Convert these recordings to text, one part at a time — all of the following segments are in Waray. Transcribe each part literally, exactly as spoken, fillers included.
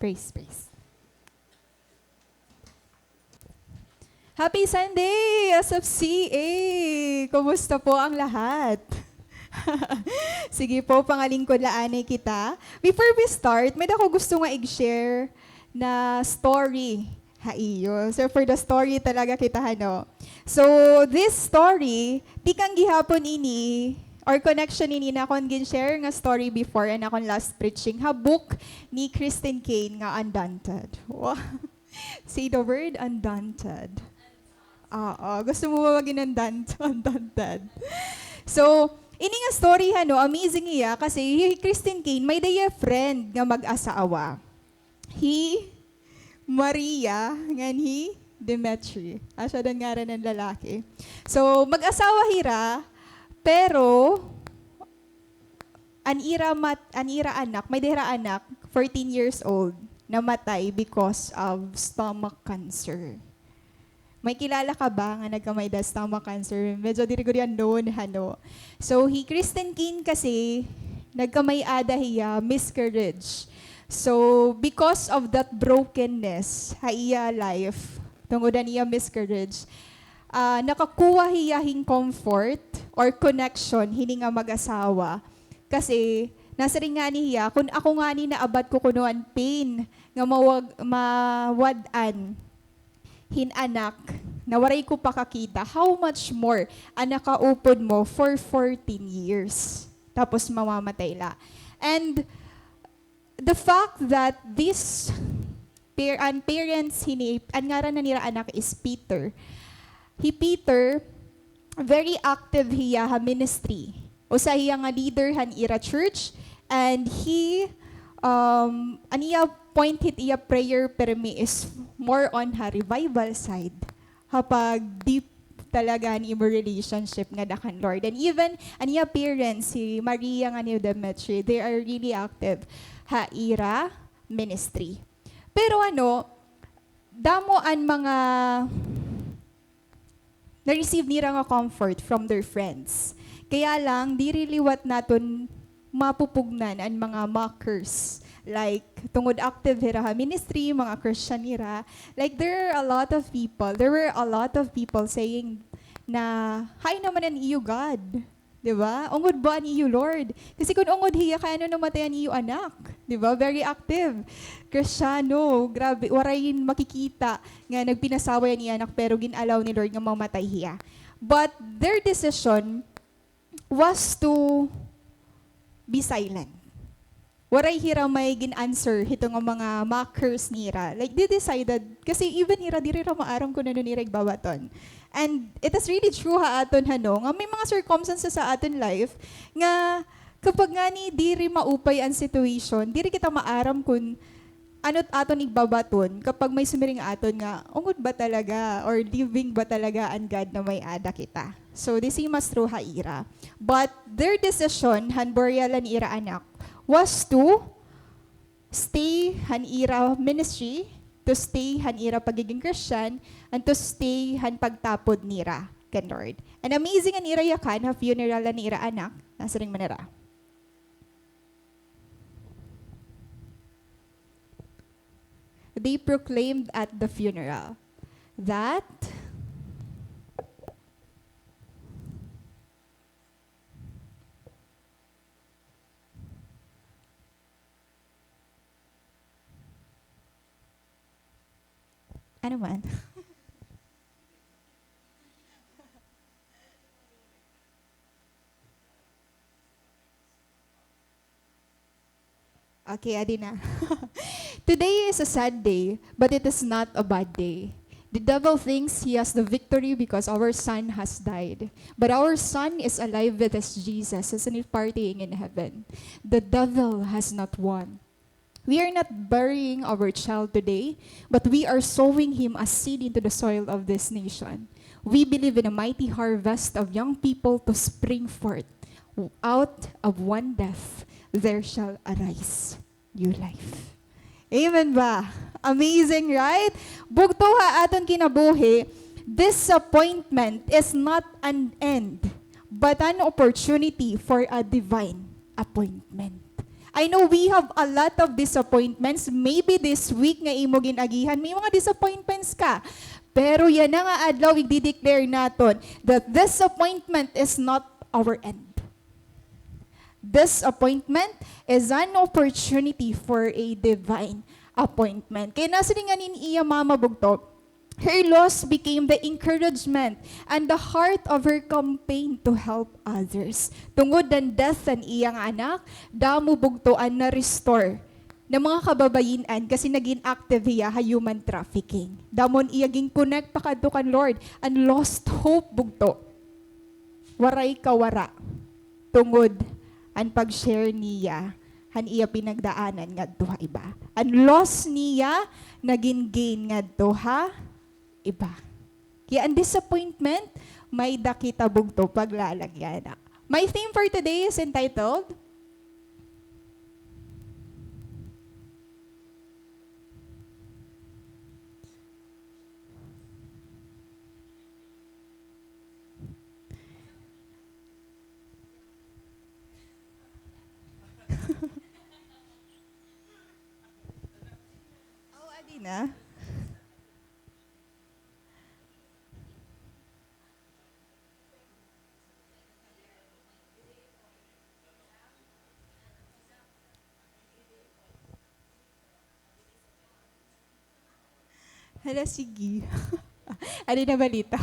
Praise, praise. Happy Sunday, S F C A! Kumusta po ang lahat? Sige po, pangalingkod la anay kita. Before we start, may-ada ko gusto nga i-share na story ha iyo. So, for the story talaga kita, hano? So, this story, tikang gihapon ini, or connection ini na akon gin-share nga story before and akon last preaching ha book ni Kristen Kane nga Undaunted. Wow. Say the word, undaunted. Oo, gusto mo ba maging undaun-, undaunted? So, ini nga story, hano, amazing hiya kasi hi Kristen Kane, may-ada hiya friend nga mag-asawa. Hi Maria, ngan hi Dimitri. Asya daw an ngaran han lalaki. So, mag-asawa hira, pero an ira mat-, an ira anak, may-ada hira anak, fourteen years old, namatay because of stomach cancer. May kilala ka ba nga nagkamay-ada stomach cancer? Medyo diri gud hiya known, hano. So, hi Kristen Kane kasi, nagkamay-ada hiya miscarriage. So, because of that brokenness ha iya life, tungod han iya miscarriage, ah, nakakuha hiya hin comfort or connection hini nga mag-asawa. Kasi, nasiring ngani hiya, kun ako ngani naabat ko kuno an pain nga mawag-, mawad-an hin anak na waray ko pa kakita, how much more an nakaupod mo for fourteen years, tapos mamamatay la. And the fact that this par-, an parents hini, an ngaran han ira anak is Peter. Hi Peter, very active hiya ha ministry. Usa hiya nga leader han ira church, and he, um, an iya point hit iya prayer permi is more on ha revival side. Ha pag-deep talaga an imo relationship ngada kan Lord. And even an iya parents, hi Maria ngan hi Dimitri, they are really active ha ira ministry. Pero ano, damo an mga na-receive nira nga comfort from their friends. Kaya lang, diri liwat naton mapupugnan an mga mockers. Like, tungod active hira ha ministry, mga Christian hira. Like, there are a lot of people, there were a lot of people saying na, "Hain naman an iyo God?" Di ba? Ungod ba an iyo Lord? Kasi kun ungod hiya, kay ano namatay an iyo anak? Di ba? Very active. Kristiyano, grabe, waray makikita nga nagpinasaway an iya anak, pero gin-allow ni Lord nga mamatay hiya. But their decision was to be silent. Waray hira may gin-answer hito nga mga mockers nira. Like, they decided, kasi even hira, diri hira maaram kun ano nira igbabaton. And it is really true ha aton, hano, nga may mga circumstances sa aton life nga kapag ngani diri maupay an situation, diri kita maaram kun ano it aton igbabaton kapag may sumiring ha aton nga, ungod ba talaga or living ba talaga an God na may-ada kita? So, the same as true ha ira. But their decision han burial han ira anak was to stay han ira ministry, to stay han ira pagiging Christian, and to stay han pagtapod nira kan Lord. And amazing an ira yakan ha funeral han ira anak, nasiring man nira. They proclaimed at the funeral that Ano man? Okay, adi na. Today is a sad day, but it is not a bad day. The devil thinks he has the victory because our son has died. But our son is alive with us, Jesus, and is partying in heaven. The devil has not won. We are not burying our child today, but we are sowing him as seed into the soil of this nation. We believe in a mighty harvest of young people to spring forth. Out of one death, there shall arise new life. Amen ba? Amazing, right? Bugto ha aton kinabuhi, disappointment is not an end, but an opportunity for a divine appointment. I know we have a lot of disappointments. Maybe this week nga imo gin-agihan, may mga disappointments ka. Pero yana nga adlaw, igdi-declare naton that disappointment is not our end. Disappointment is an opportunity for a divine appointment. Kay nasiring ngani iya mama, bugto, her loss became the encouragement and the heart of her campaign to help others. Tungod han death han iya nga anak, damo, bugto, an na-restore na mga kababayin-an kasi nagin active hiya ha human trafficking. Damo an iya gin-connect pakadto kan Lord, an lost hope, bugto, waray kawara tungod an pag-share niya han iya pinagdaanan ngadto ha iba. An loss niya nagin gain ngadto ha iba. Kaya an disappointment, may-ada kita, bugto, paglalagyanan. My theme for today is entitled Oh, adi na. Hala, sige. Adi na balita.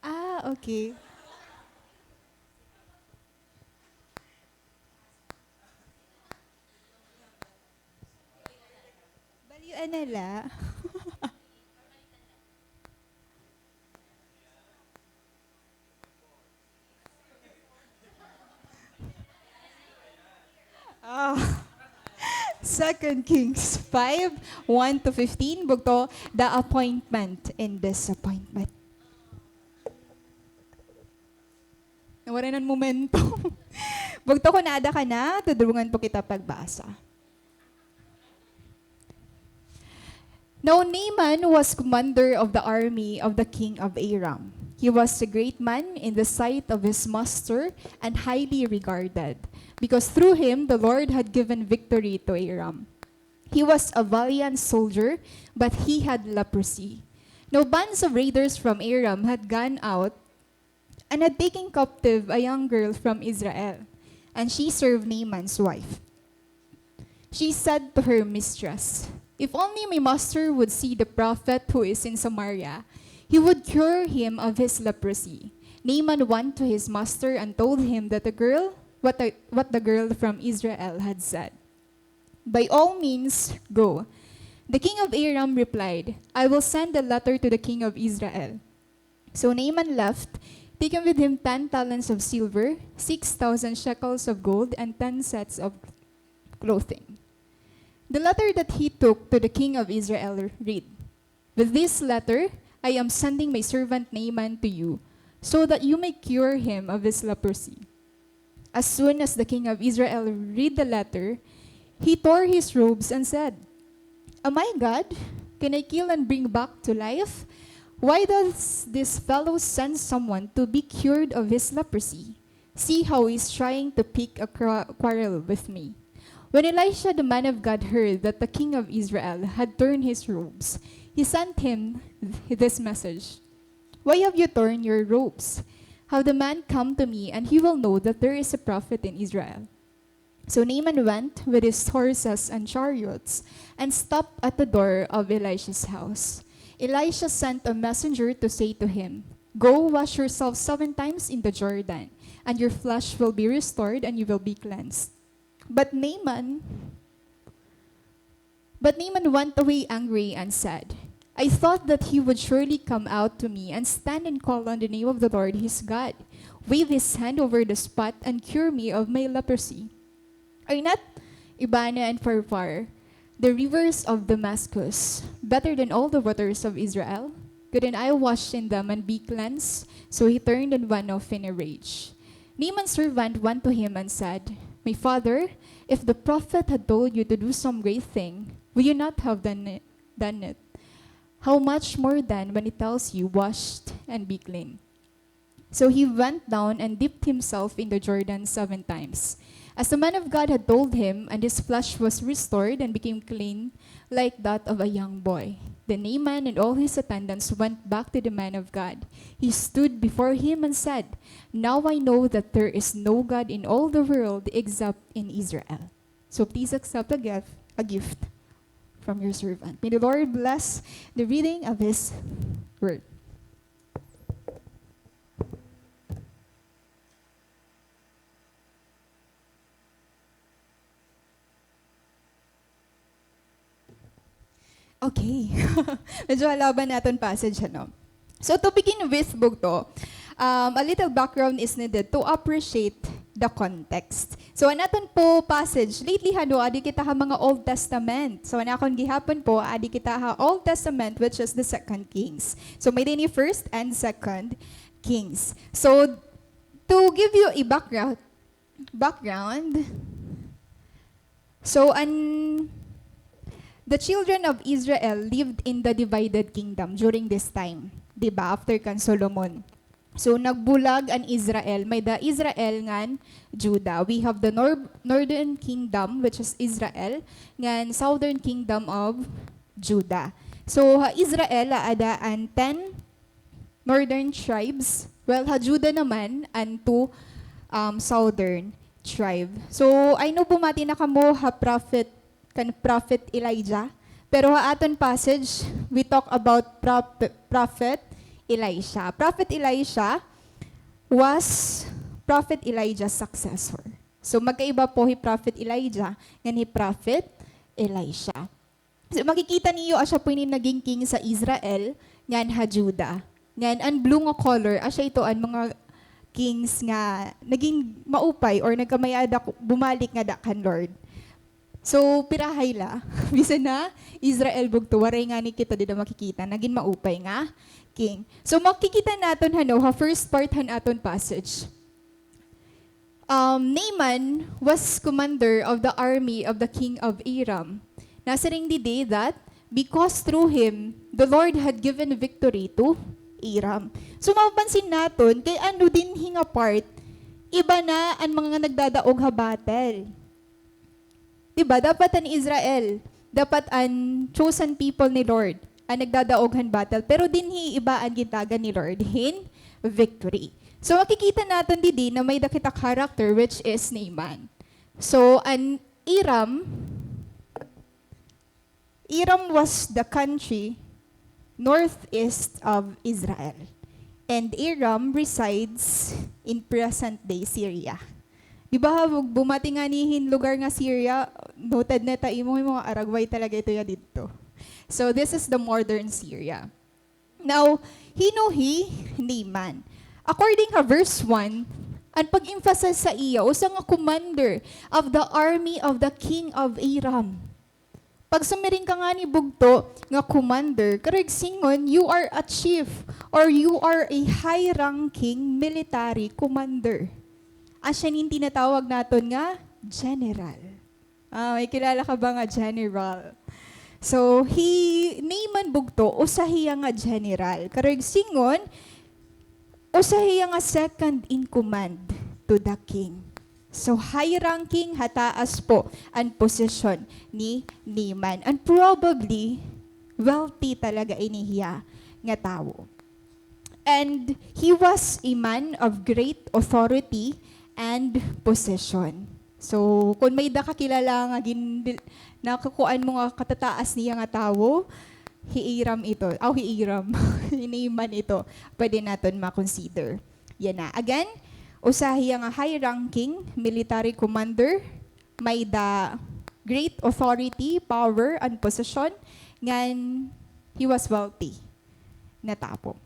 Ah, okay. Balyo-an na la. Ah. Second Kings five, one to fifteen, bugto, the appointment in disappointment. Nawara na an momentum. Bugto, kon aada ka na, tudlungan po kita pagbasa. Now Naaman was commander of the army of the king of Aram. He was a great man in the sight of his master and highly regarded, because through him the Lord had given victory to Aram. He was a valiant soldier, but he had leprosy. Now bands of raiders from Aram had gone out and had taken captive a young girl from Israel, and she served Naaman's wife. She said to her mistress, "If only my master would see the prophet who is in Samaria, he would cure him of his leprosy." Naaman went to his master and told him that the girl, what the, what the girl from Israel had said. "By all means, go." The king of Aram replied, "I will send a letter to the king of Israel." So Naaman left, taking with him ten talents of silver, six thousand shekels of gold, and ten sets of clothing. The letter that he took to the king of Israel read, "With this letter, I am sending my servant Naaman to you, so that you may cure him of his leprosy." As soon as the king of Israel read the letter, he tore his robes and said, "Am I God? Can I kill and bring back to life? Why does this fellow send someone to be cured of his leprosy? See how he is trying to pick a qua-, quarrel with me." When Elisha the man of God heard that the king of Israel had torn his robes, he sent him th-, this message, "Why have you torn your robes? Have the man come to me, and he will know that there is a prophet in Israel." So Naaman went with his horses and chariots and stopped at the door of Elisha's house. Elisha sent a messenger to say to him, "Go wash yourself seven times in the Jordan, and your flesh will be restored and you will be cleansed." But Naaman, but Naaman went away angry and said, "I thought that he would surely come out to me and stand and call on the name of the Lord his God, wave his hand over the spot and cure me of my leprosy. Are not Abana and Pharpar, the rivers of Damascus, better than all the waters of Israel? Couldn't I wash in them and be cleansed?" So he turned and went off in a rage. Naaman's servant went to him and said, "My father, if the prophet had told you to do some great thing, would you not have done it, done it? How much more then when he tells you, 'Wash and be clean'?" So he went down and dipped himself in the Jordan seven times, as the man of God had told him, and his flesh was restored and became clean like that of a young boy. Then Naaman and all his attendants went back to the man of God. He stood before him and said, "Now I know that there is no God in all the world except in Israel." So please accept a gift, a gift from your servant. May the Lord bless the reading of His word. Okay. Medyo halaw ba an aton passage, ano? So, to begin with, bugto, um, a little background is needed to appreciate the context. So, an aton po passage, lately, ano, adi kita ha mga Old Testament. So, an akon gihapon po, adi kita ha Old Testament, which is the Second Kings. So, may-ada ini First and Second Kings. So, to give you a background, background, so, an, the children of Israel lived in the divided kingdom during this time, di ba, after kan Solomon. So, nagbulag an Israel. May-ada Israel ngan Judah. We have the nor-, northern kingdom, which is Israel, ngan southern kingdom of Judah. So, ha Israel, aada an ten northern tribes. Well, ha Judah naman, an two, um, southern tribe. So, I know bumati na kamo ha prophet, kan Prophet Elijah. Pero ha aton passage, we talk about prop-, Prophet Elisha. Prophet Elisha was Prophet Elijah's successor. So, magkaiba po hi Prophet Elijah ngan hi Prophet Elisha. So, makikita niyo, asya po ini naging king sa Israel, ngan ha Judah. Ngan an blue nga color, asya ito an mga kings nga naging maupay or nagkamay-ada ku-, bumalik ngada kan Lord. So, pirahay la. Bisan ha Israel bugto, waray ngani kita dida makikita nagin maupay nga king. So, makikita naton, hano, ha first part han aton passage. Um, Naaman was commander of the army of the king of Aram. Nasiring didi that because through him, the Lord had given victory to Aram. So, mapapansin naton, kay ano dinhi nga part, iba na an mga nagdadaog ha battle. Di ba? Dapat an Israel, dapat an chosen people ni Lord, an nagdadaog han battle. Pero dinhi iba an gintagan ni Lord hin victory. So, makikita naton didi na may-ada kita character, which is Naaman. So, an Aram, Aram was the country northeast of Israel, and Aram resides in present-day Syria. Di ba, ha, bumati ngani hin lugar nga Syria, noted na ta imo, mga aragway talaga ito ya didto. So, this is the modern Syria. Now, hin-o hi Naaman? According ha verse one, an pag-emphasize sa iya, usa nga commander of the army of the king of Aram. Pag sumiring ka ngani bugto nga commander, karuyag sidngon, you are a chief or you are a high-ranking military commander. Asya ini tinatawag naton nga general. Ah, may kilala ka ba nga general? So, hi Naaman bugto, usa hiya nga general. Karuyag sidngon, usa hiya nga second in command to the king. So, high ranking, ha taas po an posisyon ni Naaman. And probably, wealthy talaga ini hiya nga tawo. And he was a man of great authority and position. So, kon may-ada ka kilala nga gin-, nakukuan mo nga katataas niya nga tawo, hi Hiram ito. Aw, hi Hiram. Hi Naaman ito. Pwede naton ma-consider. Yana. Again, usa hiya nga high-ranking military commander, may-ada great authority, power, and position, ngan he was wealthy nga tawo.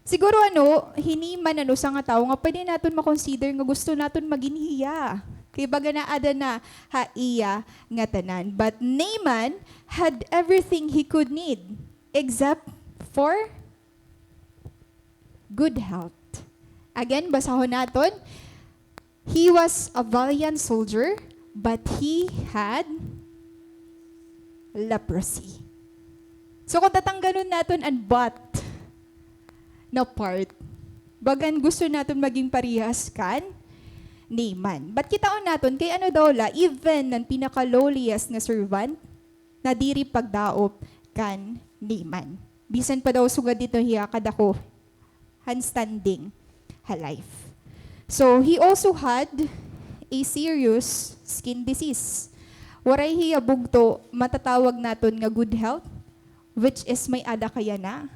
Siguro, ano, hi Naaman an usa nga tawo nga pwede naton ma-consider nga gusto naton magin hiya. Kay baga naada na ha iya ngatanan. But Naaman had everything he could need except for good health. Again, basahon naton. He was a valiant soldier, but he had leprosy. So, kung tatanggalon naton an but na part, bagan gusto naton maging parehas kan Naaman. But kitaon naton, kay ano daw la, even an pinaka-lowliest nga servant, nadiri pagdaop kan Naaman. Bisan pa daw sugad dito hiya kadako han standing ha life. So, he also had a serious skin disease. Waray hiya bugto matatawag naton nga good health, which is may-ada ka yana.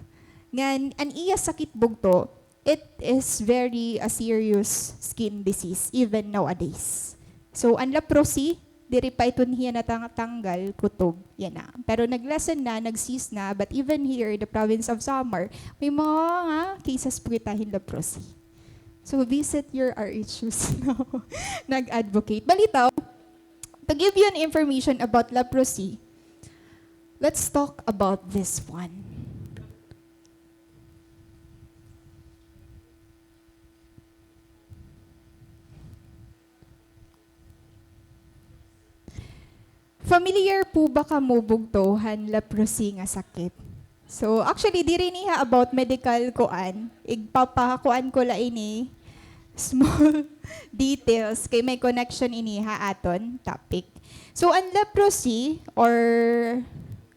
Ngan, an iya sakit bugto, it is very a serious skin disease, even nowadays. So, an leprosy, diri pa iton hiya natatanggal, kutob, yana. Pero nag-lessen na, nag-cease na, but even here in the province of Samar, may mga cases pa kita hin leprosy. So, visit your R H Us now. Nag-advocate. Balitaw, to give you an information about leprosy, let's talk about this one. Familiar po ba kamo bugto han leprosy nga sakit? So, actually, diri ni ha about medical kuan. Igpapakuan ko la ini small details kay may connection ini ha aton topic. So, an leprosy, or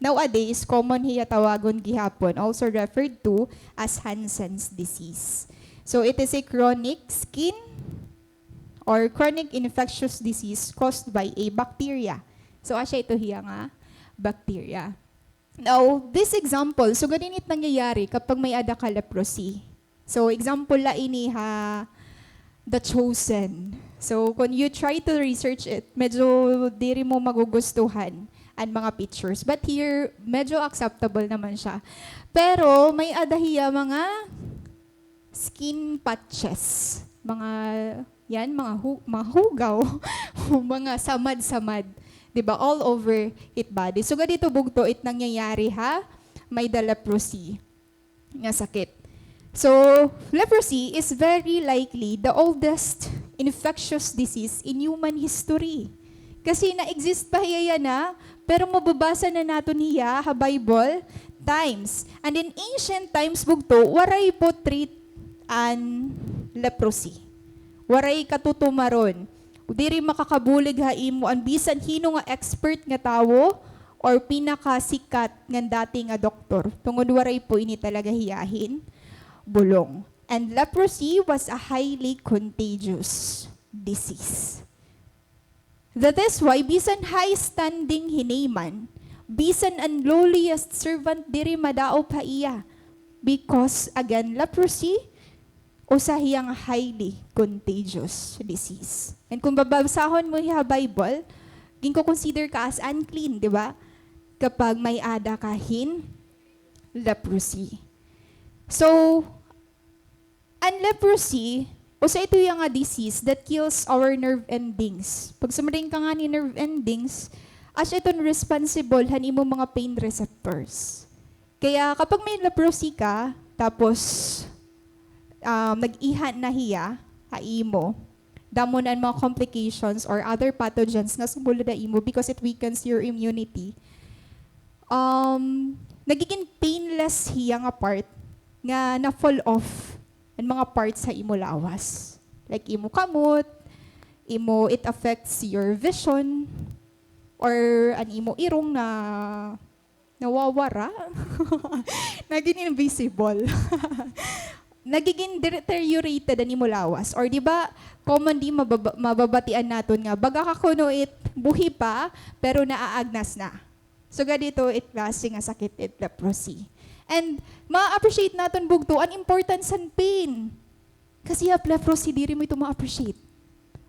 nowadays, common hiya tawagon gihapon, also referred to as Hansen's disease. So, it is a chronic skin or chronic infectious disease caused by a bacteria. So, asya ito hiya nga bacteria. Now, this example, sugad ini it nangyayari kapag may-ada ka leprosy. So, example la ini ha The Chosen. So, kung you try to research it, medyo diri mo magugustuhan an mga pictures. But here, medyo acceptable naman siya. Pero, may-ada hiya mga skin patches. Mga, yan, mga hu-, mga hugaw. Mga samad-samad. Di ba? All over it body. Sugad ito bugto it nangyayari ha may-ada leprosy nga sakit. So, leprosy is very likely the oldest infectious disease in human history. Kasi na-exist pa hiya yana, pero mababasa na naton hiya ha Bible times. And in ancient times, bugto, waray po treat an leprosy. Waray katutumaron. Diri makakabulig ha imo an bisan hin-o nga expert nga tawo or pinakasikat ngan dati nga doktor. Tungod waray po ini talaga hiya hin bulong. And leprosy was a highly contagious disease. That is why, bisan high standing hi Naaman, bisan an lowliest servant diri madaop ha iya. Because, again, leprosy, usa hiya nga highly contagious disease. And kung babasahon mo hiya ha Bible, ginko-consider ka as unclean, di ba? Kapag may-ada ka hin leprosy. So, an leprosy, usa ito hiya nga disease that kills our nerve endings. Pag sumring ka ngani nerve endings, asya iton responsible han imo mga pain receptors. Kaya kapag may leprosy ka, tapos, um, nag-iha na hiya ha imo, damo na an mga complications or other pathogens nga sumulod ha imo because it weakens your immunity. Um, nagigin painless hiya nga part nga na-fall off an mga parts ha imo lawas. Like imo kamot, imo, it affects your vision, or an imo irong na nawawara. Nagin invisible. Nagigin deteriorated an imo lawas. Or di ba, commonly mababa-, mababatian naton nga, baga ka kuno it buhi pa, pero naaagnas na. Sugad ito it klase nga sakit it leprosy. And ma-appreciate naton bugto an importance han pain. Kasi ha leprosy, diri mo ito ma-appreciate.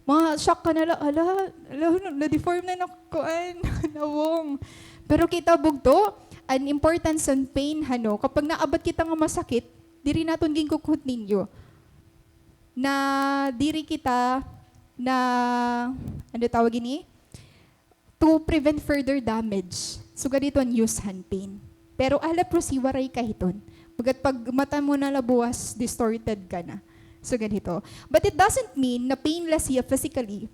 Ma-shock ka na la, ala, ala, na-deform na, na kuan, nawong. Pero kita bugto, an importance han pain, hano, kapag naabat kita nga masakit, diri naton ginkukontinyo. Na diri kita na, ano tawag ini? To prevent further damage. Sugad hiton use han pain. Pero ha leprosy, waray ka hiton. Baga't pag mata mo na la buwas, distorted ka na. Sugad hito. But it doesn't mean na painless hiya physically.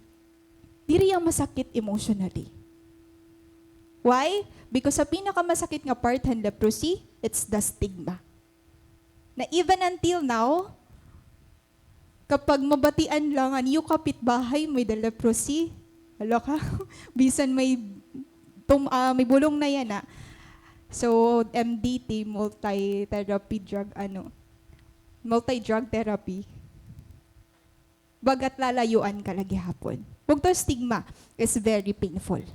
Diri hiya masakit emotionally. Why? Because sa pinakamasakit nga part han leprosy, it's the stigma. Na even until now, kapag mabatian lang, an iyo kapitbahay may-ada leprosy. Hala ka, bisan may tum-, ah, may bulong na yana. So, M D T, multi-therapy drug, ano, multi-drug therapy. Baga't lalayuan ka la gihapon. Bugto, stigma is very painful.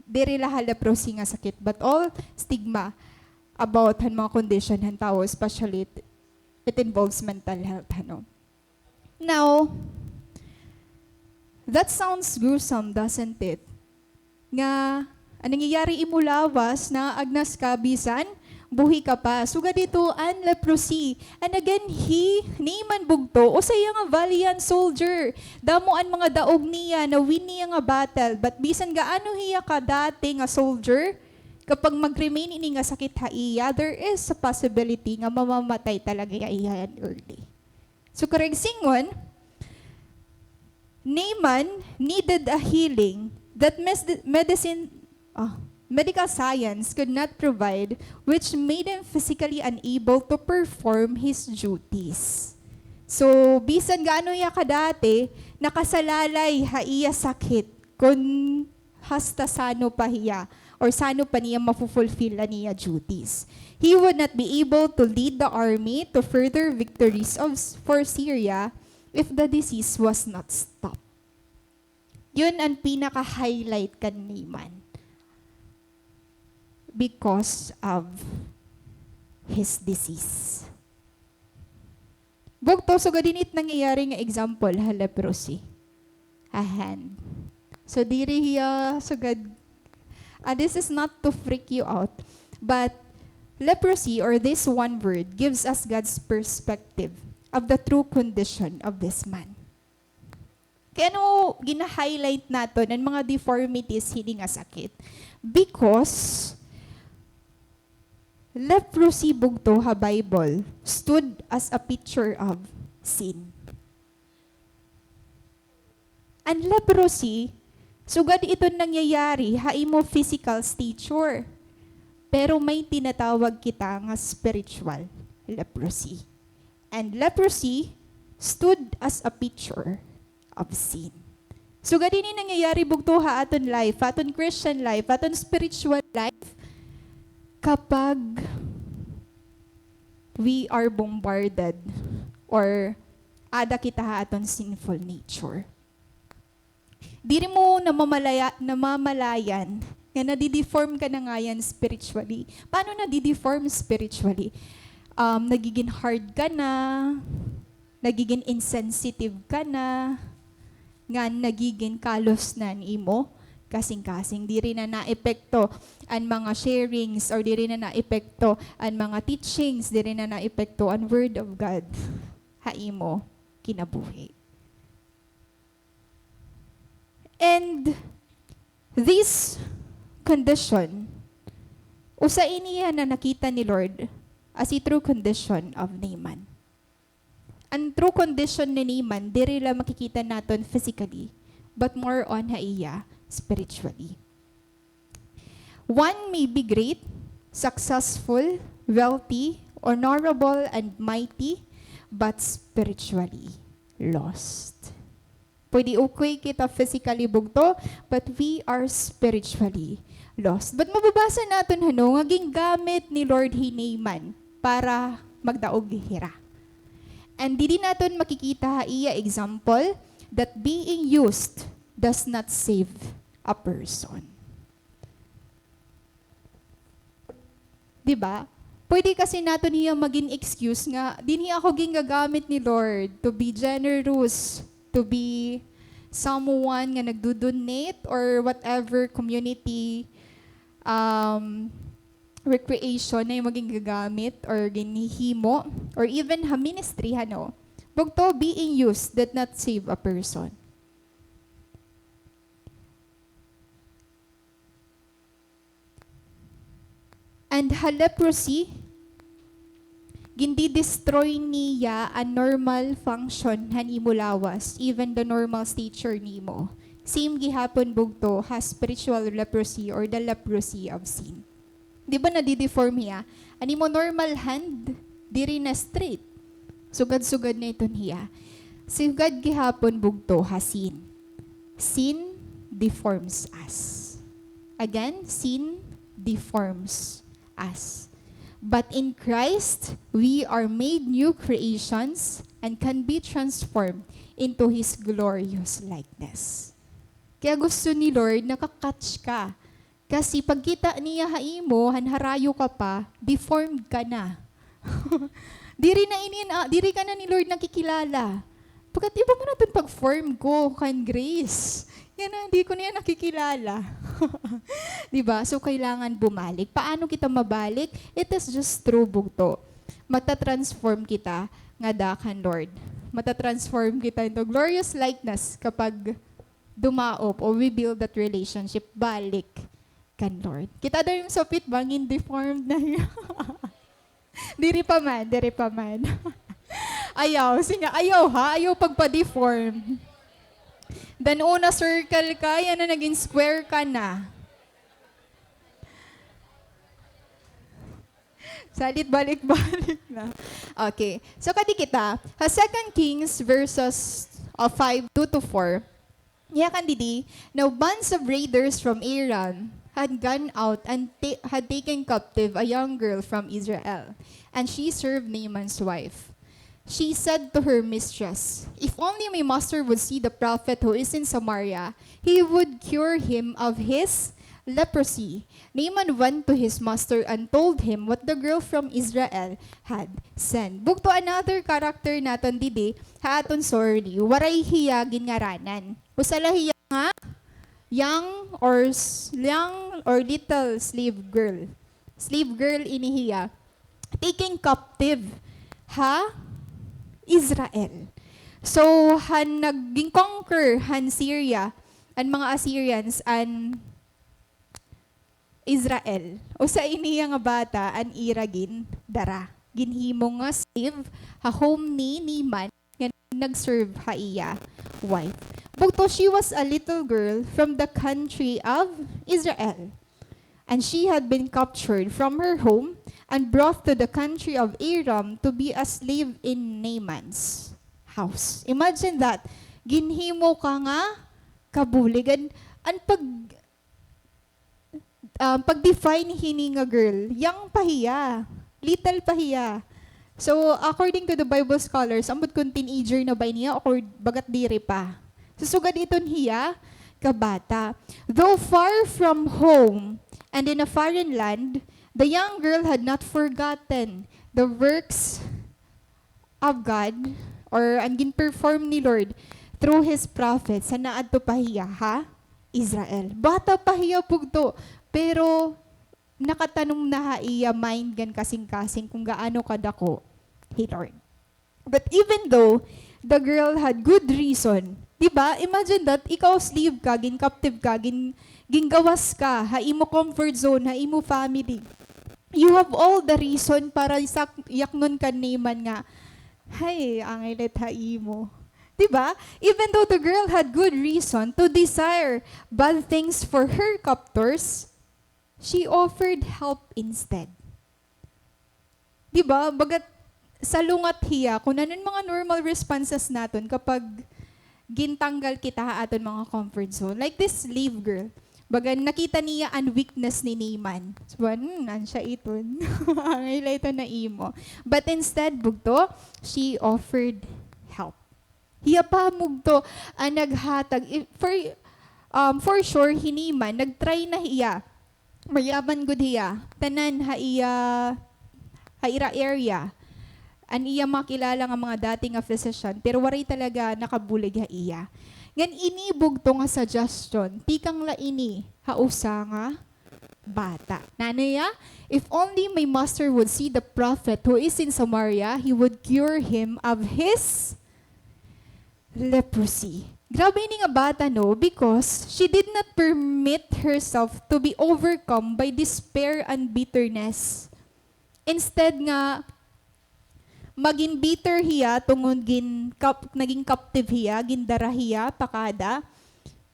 Diri la ha leprosy nga sakit, but all stigma about han mga condition han tawo, especially it, it involves mental health, ano. Now, that sounds gruesome, doesn't it? Nga, an nangyayari imo lawas, naagnas ka, bisan buhi ka pa. Sugad hito an leprosy. And again, he, Naaman bugto, usa hiya nga valiant soldier. Damo an mga daog niya, na-win niya nga battle. But bisan gaano hiya kadati nga soldier, kapag mag-remain ini nga sakit ha iya, there is a possibility nga mamamatay talaga hiya early. So, karuyag sidngon, Naaman needed a healing that mes-, medicine, ah, medical science could not provide, which made him physically unable to perform his duties. So, bisan gaano hiya kadati, nakasalalay ha iya sakit, kun hasta sano pa hiya, or sano pa niya mafulfill an iya duties. He would not be able to lead the army to further victories of, for Syria if the disease was not stopped. Yun an pinaka-highlight kan Naaman because of his disease. Bugto, sugad ini it nangyayari nga example ha leprosy. Ha hand. So, diri hiya sugad, ah, this is not to freak you out, but leprosy, or this one word, gives us God's perspective of the true condition of this man. Kay ano gina-highlight naton an mga deformities hini nga sakit? Because leprosy bugto ha Bible stood as a picture of sin. An leprosy, sugad iton nangyayari ha imo physical stature. Pero may tinatawag kita nga spiritual leprosy. And leprosy stood as a picture of sin. Sugad ini nangyayari bugto ha aton life, ha aton Christian life, ha aton spiritual life, kapag we are bombarded or ada kita ha aton sinful nature. Diri mo namamalaya-, namamalayan nga nadideform ka na ngayan spiritually. Paano nadideform spiritually? Um, nagigin hard ka na, nagigin insensitive ka na, ngan nagigin kalos na an imo kasingkasing. Diri na naepekto an mga sharings, or diri na naepekto an mga teachings, diri na naepekto an Word of God ha imo kinabuhi. And this condition, usa ini nga nakita ni Lord as a true condition of Naaman. An true condition ni Naaman, diri la makikita naton physically, but more on ha iya spiritually. One may be great, successful, wealthy, honorable, and mighty, but spiritually lost. Pwede okay kita physically bugto, but we are spiritually lost. But mababasa naton, hano, nga gingamit ni Lord hi Naaman para magdaog hira. And didi naton makikita ha iya example that being used does not save a person. Di ba? Pwede kasi naton hiya magin excuse nga, dinhi ako gingagamit ni Lord to be generous, to be someone nga nagdo-donate or whatever community, um, recreation na imo gingagamit or ginhihimo, or even ha ministry, hano. Bugto, being used did not save a person. And ha leprosy, gindi-destroy niya an normal function han imo lawas, even the normal stature nimo. Same gihapon bugto ha spiritual leprosy or the leprosy of sin. Di ba nadideform hiya? An imo normal hand, diri na straight. Sugad-sugad na iton hiya. Sugad gihapon bugto ha sin. Sin deforms us. Again, sin deforms us. But in Christ, we are made new creations and can be transformed into His glorious likeness. Kaya gusto ni Lord, nakakatch ka. Kasi pagkita niya ha imo, han harayo ka pa, deformed ka na. Diri na ini, ah, diri ka na ni Lord nakikilala. Pagkat iba man aton pag-form ko kan Grace. Yana, di ko niya nakikilala. Di ba? So, kailangan bumalik. Paano kita mabalik? It is just through bugto. Mata-transform kita ngada kan Lord. Mata-transform kita into glorious likeness kapag dumaop o we build that relationship balik kan Lord. Kita daw yung sapit, bangin deformed na hiya. Diri pa man, diri pa man. Ayaw, sige, ayaw ha, ayaw pagpa-deformed. Dan una circle ka, yana naging square ka na. Salit balik-balik na. Okay. So, kadi kita, ha Second Kings verses, uh, five, two to four, niya kan didi, now bands of raiders from Aram had gone out and ta-, had taken captive a young girl from Israel, and she served Naaman's wife. She said to her mistress, "If only my master would see the prophet who is in Samaria, he would cure him of his leprosy." Naaman went to his master and told him what the girl from Israel had said. Bugto, another character naton didi, ha aton story, waray hiya ginngaranan. Usa la hiya nga young or s-, young or little slave girl. Slave girl ini hiya. Taken captive ha Israel. So, han naging conquer han Syria, an mga Assyrians, an Israel. Usa ini nga bata, an ira gindara. Ginhimo nga slave ha home ni Naaman nga nag-serve ha iya wife. Bugto, she was a little girl from the country of Israel. And she had been captured from her home and brought to the country of Aram to be a slave in Naaman's house. Imagine that. Ginhimo ka nga kabulig. An, an pag-, um, pag-define hini nga girl, young pa hiya, little pa hiya. So, according to the Bible scholars, ambot kon teenager na ba ini hiya o bagat diri pa. So, sugad iton hiya kabata. Though far from home and in a foreign land, the young girl had not forgotten the works of God or an gin-perform ni Lord through His prophets han naadto pa hiya ha Israel. Bata pa hiya bugto, pero nakatanom na ha iya mind ngan kasingkasing kon gaano kadako hi Lord. But even though the girl had good reason, di ba? Imagine that, ikaw slave ka, gin-captive ka, gin-, gingawas ka ha imo comfort zone, ha imo family. You have all the reason para sak-, yaknon kan Naaman nga, "Hay, angay la it ha imo." Di ba? Even though the girl had good reason to desire bad things for her captors, she offered help instead. Di ba? Bagat salungat hiya kon ano an mga normal responses naton kapag gintanggal kita ha aton mga comfort zone. Like this slave girl. Baga nakita niya an weakness ni Naaman. So, hmm, an siya iton. Angay la iton ha imo. But instead, bugto, she offered help. Hiya pa bugto an naghatag. If, for, um, for sure, hi Naaman, nag-try na hiya. Mayaman gud hiya. Tanan ha iya, ha ira area. An iya makilala nga mga dati nga physician, pero waray talaga nakabulig ha iya. Ngan ini bugto nga suggestion, tikang la ini ha usa nga bata. Nano hiya? "If only my master would see the prophet who is in Samaria, he would cure him of his leprosy." Grabe ini nga bata, no? Because she did not permit herself to be overcome by despair and bitterness. Instead nga magin bitter hiya tungod gin-, kap-, naging captive hiya, gindara hiya pakada,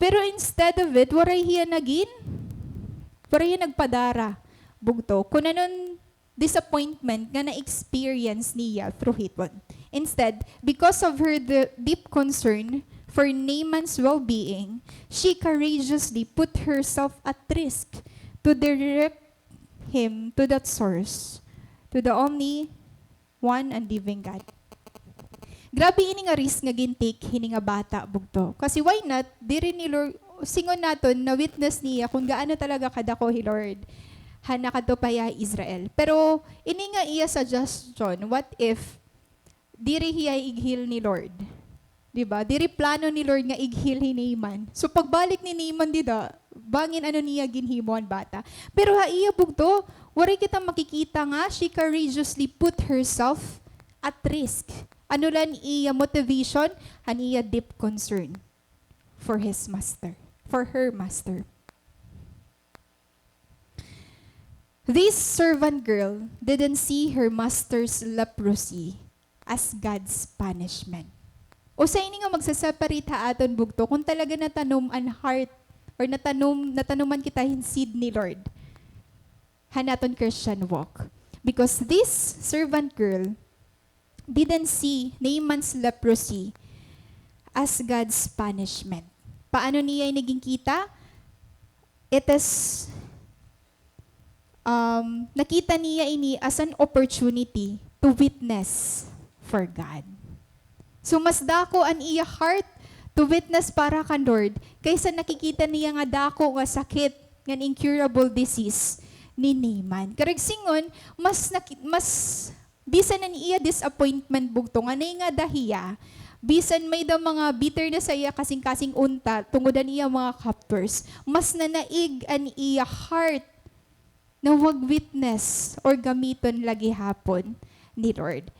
Pero instead of it, waray hiya nagin, waray hiya nagpadara, bugto. Kun ano an disappointment nga na-experience niya through hiton. Instead, because of her d-, deep concern for Naaman's well-being, she courageously put herself at risk to direct him to that source, to the only one and living God. Grabe ini nga risk nga gin-take hini nga bata, bugto. Kasi why not, diri ni Lord, singon naton, na-witness niya kun gaano talaga kadako hi Lord han nakadto pa hiya Israel. Pero ini nga iya suggestion, what if diri hiya ig-heal ni Lord? Di ba? Diri plano ni Lord nga ig-heal hi Naaman. So, pagbalik ni Naaman dida, bangin ano niya ginhimo an bata. Pero ha iya, bugto, waray kita makikita nga she courageously put herself at risk. Ano la an iya motivation? An iya deep concern for his master, for her master. This servant girl didn't see her master's leprosy as God's punishment. Usa ini nga magse-separate ha aton, bugto, kun talaga natanom an heart or natanom, natanuman kita hin seed ni Lord han aton Christian walk. Because this servant girl didn't see Naaman's leprosy as God's punishment. Paano niya ini ginkita? It is, um, nakita niya ini as an opportunity to witness for God. So, mas dako an iya heart to witness para kan Lord kaysa nakikita niya nga dako nga sakit, ngan incurable disease ni Naaman. Karuyag singon, mas naki-, mas bisan an iya disappointment, bugto, nga nangada hiya, bisan may-ada mga bitterness ha iya kasingkasing unta tungod an iya mga captors, mas nanaig an iya heart na mag-witness or gamiton la gihapon ni Lord.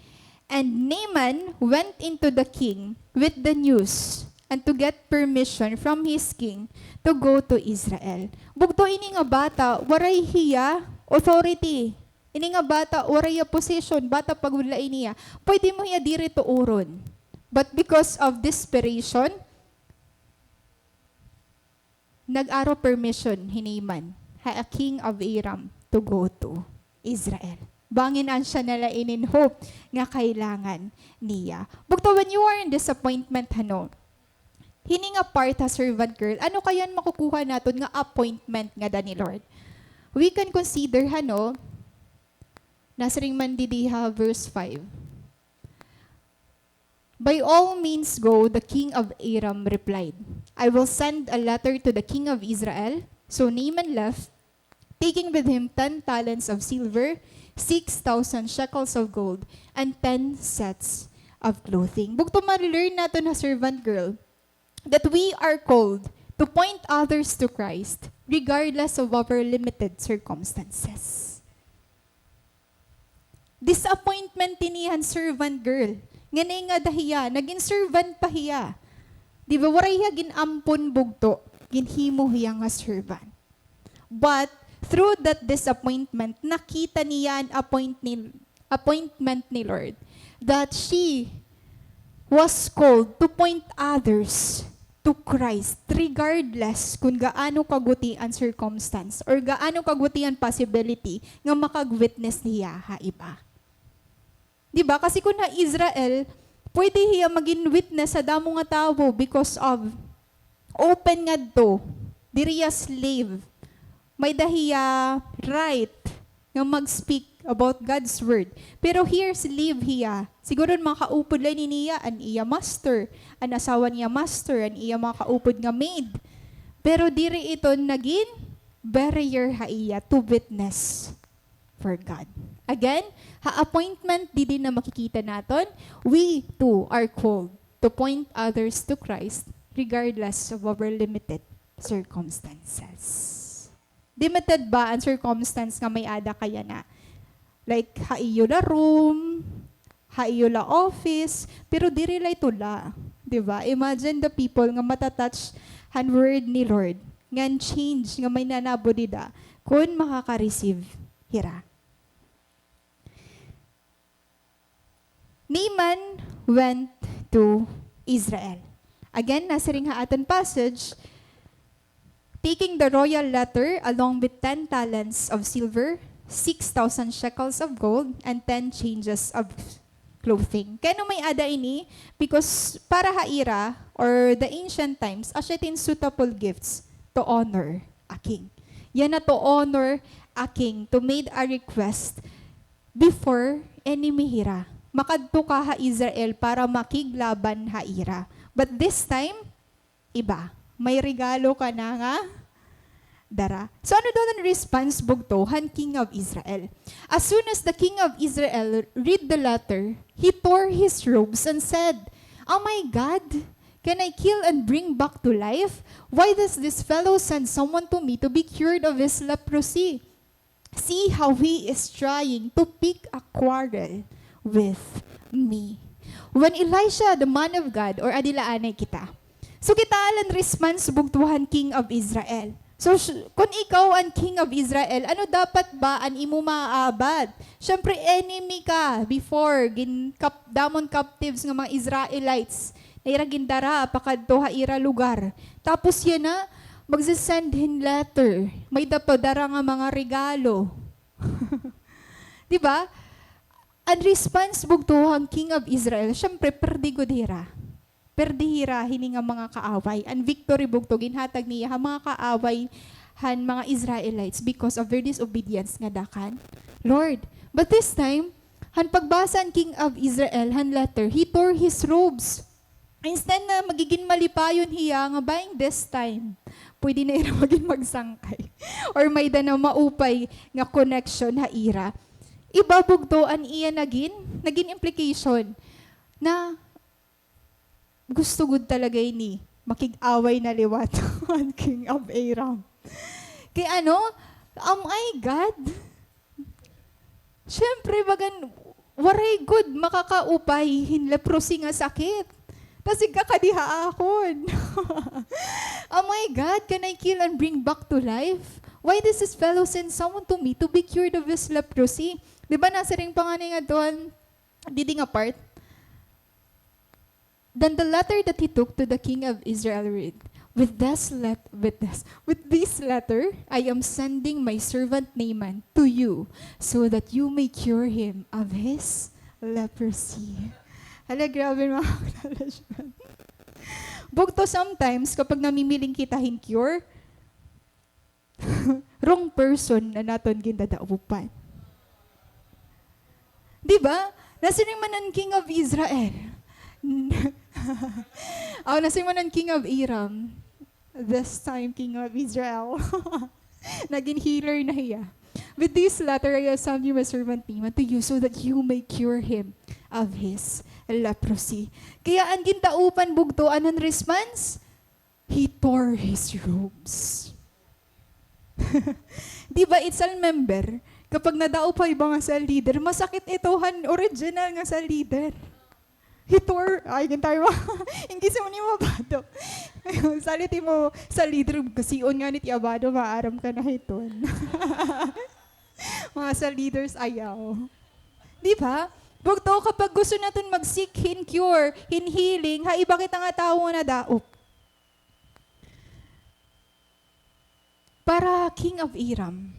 And Naaman went into the king with the news and to get permission from his king to go to Israel. Bugto, ini nga bata, waray hiya authority. Ini nga bata, waray hiya position, bata pa gud la ini, ah. Pwede mo hiya diri tuoron. But because of desperation, nag-aro permission hi Naaman ha king of Aram to go to Israel. Bangin an siya na la inin hope nga kailangan niya. Bugto, when you are in disappointment, hano, hini nga part ha servant girl, ano kaya an makukuha naton nga appointment ngada ni Lord? We can consider, hano, nasiring man didi ha verse five. "By all means go," the king of Aram replied. "I will send a letter to the king of Israel." So Naaman left, taking with him ten talents of silver, six thousand shekels of gold, and ten sets of clothing. Bugto, ma-learn naton ha servant girl that we are called to point others to Christ regardless of our limited circumstances. Disappointment ini han servant girl. Nga nangada hiya, nagin servant pa hiya. Di ba, waray hiya gin-ampon, bugto, ginhimo hiya nga servant. But through that disappointment, nakita niya an appoint ni, appointment ni Lord, that she was called to point others to Christ, regardless kun gaano kaguti an circumstance or gaano kaguti an possibility nga makag-witness hiya ha iba. Di ba? Kasi kun ha Israel, pwede hiya magin witness ha damo nga tawo because of open ngadto, diri hiya slave. May-ada hiya right nga mag-speak about God's word. Pero here, slave hiya. Siguro mga kaupod la ini niya, an iya master, an asawa niya master, an iya mga kaupod nga maid. Pero diri ito nagin barrier ha iya to witness for God. Again, ha appointment, didi na makikita naton, we too are called to point others to Christ regardless of our limited circumstances. Limited ba an circumstance nga may-ada ka yana? Like, ha iyo la room, ha iyo la office, pero diri la ito la, di ba? Imagine the people nga mata-touch han word ni Lord, ngan change nga may nanabo dida, kun makaka-receive hira. Naaman went to Israel. Again, nasiring ha aton passage, Taking the royal letter along with ten talents of silver, six thousand shekels of gold, and ten changes of clothing. Kay ano may-ada ini? Because para ha ira, or the ancient times, asya it in suitable gifts to honor a king. Yana to honor a king, to made a request before enemy hira. Makadto ka ha Israel para makiglaban ha ira. But this time, iba. May regalo ka na nga dara. So, ano daw an response, bugto, han king of Israel? As soon as the king of Israel read the letter, he tore his robes and said, "Oh my God, can I kill and bring back to life? Why does this fellow send someone to me to be cured of his leprosy? See how he is trying to pick a quarrel with me." When Elisha, the man of God, or adi la anay kita. So kita la an response, bugto, han king of Israel. So, sh-, kun ikaw an king of Israel, ano dapat ba an imo maaabot? Siyempre, enemy ka before, gin-, kap-, damon captives nga mga Israelites na ira gindara pakadto ha ira lugar. Tapos yana, magse-send hin letter. May-ada pa dara nga mga regalo. Di ba? An response, bugto, han king of Israel, siyempre, perdi gud hira. Perdi hira hini nga mga kaaway. An victory, bugto, ginhatag niya ha mga kaaway han mga Israelites because of their disobedience ngada kan Lord. But this time, han pagbasa han king of Israel han letter, he tore his robes. Instead na magigin malipayon hiya nga bangin this time, pwede na ira magin magsangkay. Or may-ada na maupay nga connection ha ira. Iba, bugto, an iya nagin, nagin implication na gusto gud talaga ini makig-away na liwat han king of Aram. Kay ano, am I God? Siyempre, bagan, waray gud makakaupay hin leprosy nga sakit. Tas igkakadi ha akon. Oh my God, can I kill and bring back to life? Why does this fellow send someone to me to be cured of his leprosy? Di ba nasiring pa ngani ngadto han didi nga part? Then the letter that he took to the king of Israel read, "With this let-, with this, with this letter, I am sending my servant Naaman to you so that you may cure him of his leprosy." Hala, grabe, mga acknowledgement. Bugto, sometimes, kapag namimiling kita hin cure, wrong person an aton gindadaupan. Di ba? Nasiring man an king of Israel. Aw, nasiring man an king of Aram. This time, king of Israel. Nagin healer na hiya. "With this letter, I have sent you my servant Naaman to you so that you may cure him of his leprosy." Kaya an gindaupan, bugto, ano an response? He tore his robes. Di ba, Itsal member, kapag nadaup ha iba nga cell leader, masakit ito han original nga cell leader. He tore, ay, gintayo. Inggi mo ni mabado. Salit imo cell leader, kasion ngani it iya bado, maaram ka na hiton. Mga cell leaders, ayaw. Di ba? Bugto, kapag gusto naton mag-seek hin cure, hin healing, ha iba kita nga tawo nga nadaup. Para king of Aram,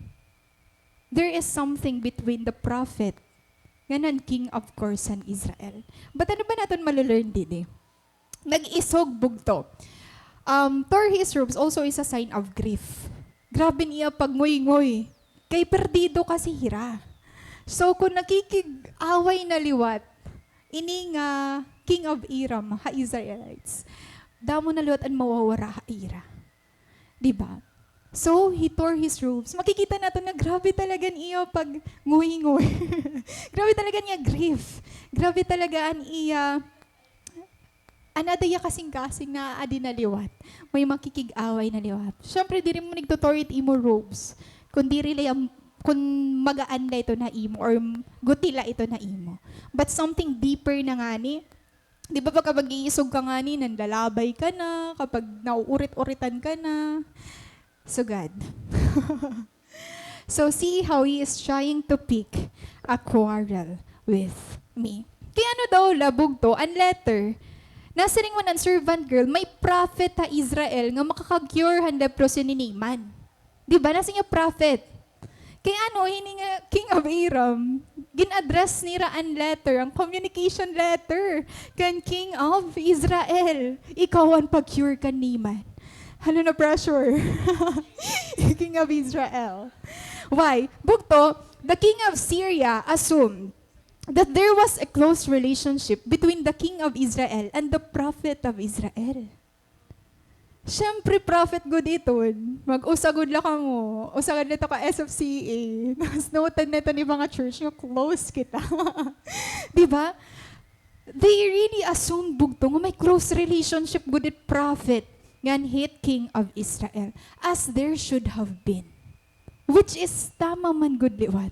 there is something between the prophet ngan an king, of course, han Israel. But ano ba naton malo-learn didi? Nag-isog, bugto. Um, tore his robes also is a sign of grief. Grabe an iya pagnguynguy. Kay perdido kasi hira. So, kun nakikig-away na liwat ini nga king of Aram ha Israelites, damo na liwat an mawawara ha ira. Di ba? So, he tore his robes. Makikita naton na grabe talaga an iya pagnguynguy. Grabe talaga an iya grief. Grabe talaga an iya, an ada hiya kasingkasing na adi na liwat. May makikig-away na liwat. Siyempre, diri mo nagto-tore it imo robes. Kun diri la, kun magaan la iton ha imo or guti la iton ha imo. But something deeper na ngani, di ba, pagka mag-iisog ka ngani, nanlalabay ka na, kapag nauurit-uritan ka na. Sugad. So, see how he is trying to pick a quarrel with me. Kay ano daw la, bugto, an letter Nasiring man an servant girl, may prophet ha Israel nga makaka-cure han leprosy ni Naaman. Di ba? Nasiring niya prophet. Kay ano, hini nga King of Aram, gin-address nira an letter, an communication letter, kan King of Israel. Ikaw an pag-cure kan Naaman. Hala, na-pressure. King of Israel. Why? Bugto, the king of Syria assumed that there was a close relationship between the king of Israel and the prophet of Israel. Siyempre, prophet gud iton. Mag-usa gud la kamo. Usa gud la ito ka S F C A. Tapos noted na ito ni mga church nga close kita. Di ba? They really assume bugto nga may close relationship gud it prophet ngan hit king of Israel, as there should have been. Which is tama man gud liwat.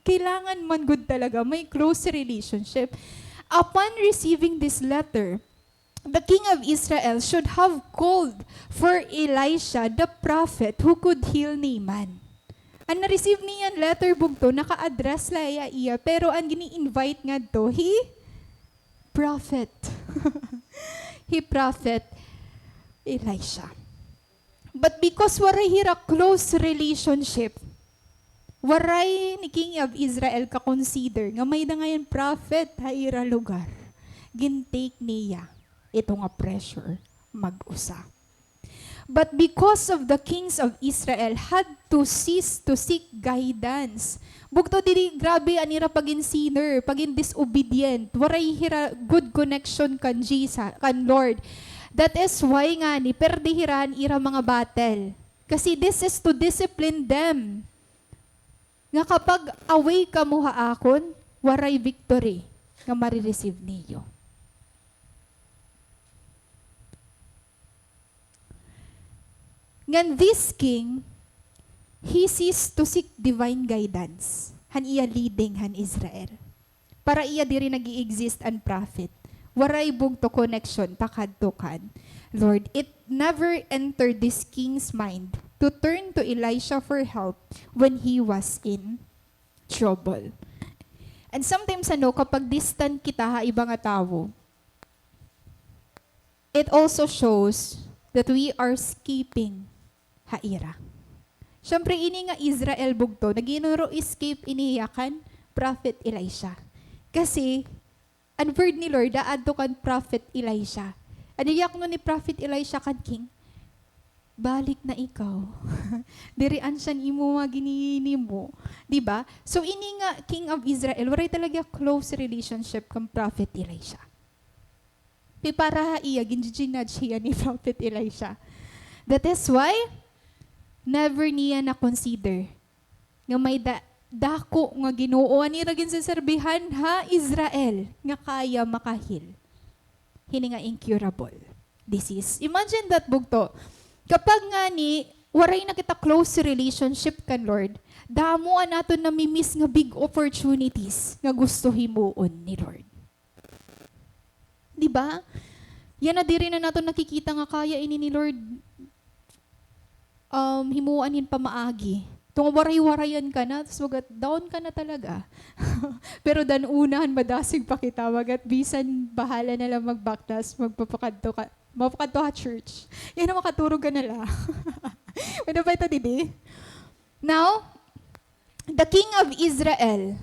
Kailangan man gud talaga may close relationship. Upon receiving this letter, the king of Israel should have called for Elisha, the prophet who could heal Naaman. An na-receive niyan letter bugto, naka-address la iya, pero an gini-invite ngadto, hi prophet. Hi prophet Elisha. But because waray hira close relationship, waray ni King of Israel ka-consider nga may-ada ngay-an prophet ha ira lugar. Gin-take niya ito nga pressure mag-usa. But because of the kings of Israel had to cease to seek guidance. Bugto diri grabe an ira pagin-sinner, pagin-disobedient. Waray hira good connection kan Jesus, kan Lord. That is why ngani, perde hira an ira mga battle. Kasi this is to discipline them. Nga kapag away kamo ha akon, waray victory nga mare-receive niyo. Ngan this king, he ceased to seek divine guidance han iya leading han Israel. Para iya diri nag-i-exist an prophet. Waray bugto connection pakadto kan Lord. It never entered this king's mind to turn to Elisha for help when he was in trouble. And sometimes, ano, kapag distant kita ha iba nga tawo, it also shows that we are escaping ha ira. Siyempre, ini nga Israel bugto, nagin-escape ini hiya kan Prophet Elisha. Kasi, an word ni Lord, aadto kan Prophet Elisha. Ano yakno ni Prophet Elisha kan king? Balik na ikaw. Diri an siya an imo nga ginhinimo. Di ba? So, ini nga king of Israel, waray talaga close relationship kan Prophet Elisha. Kay para ha iya, gin-judge hiya ni Prophet Elisha. That is why, never niya na-consider nga may da-, dako nga Ginoo an ira ginseserbihan ha Israel nga kaya maka-heal hini nga incurable disease. Imagine that, bugto. Kapag ngani, waray na kita close relationship kan Lord, damo an aton nami-miss nga big opportunities nga gusto himuon ni Lord. Di ba? Yana diri na naton nakikita nga kaya ini ni Lord, um, himuan hin pamaagi. Tungod waray-warayan ka na, tas wagat down ka na talaga. Pero dan-una han madasig pa kita, wagat bisan bahala na la magbaktas, magpapakadto ka, mapakadto ha church. Yana makaturog ka na la. Ano ba ito, didi? Now, the king of Israel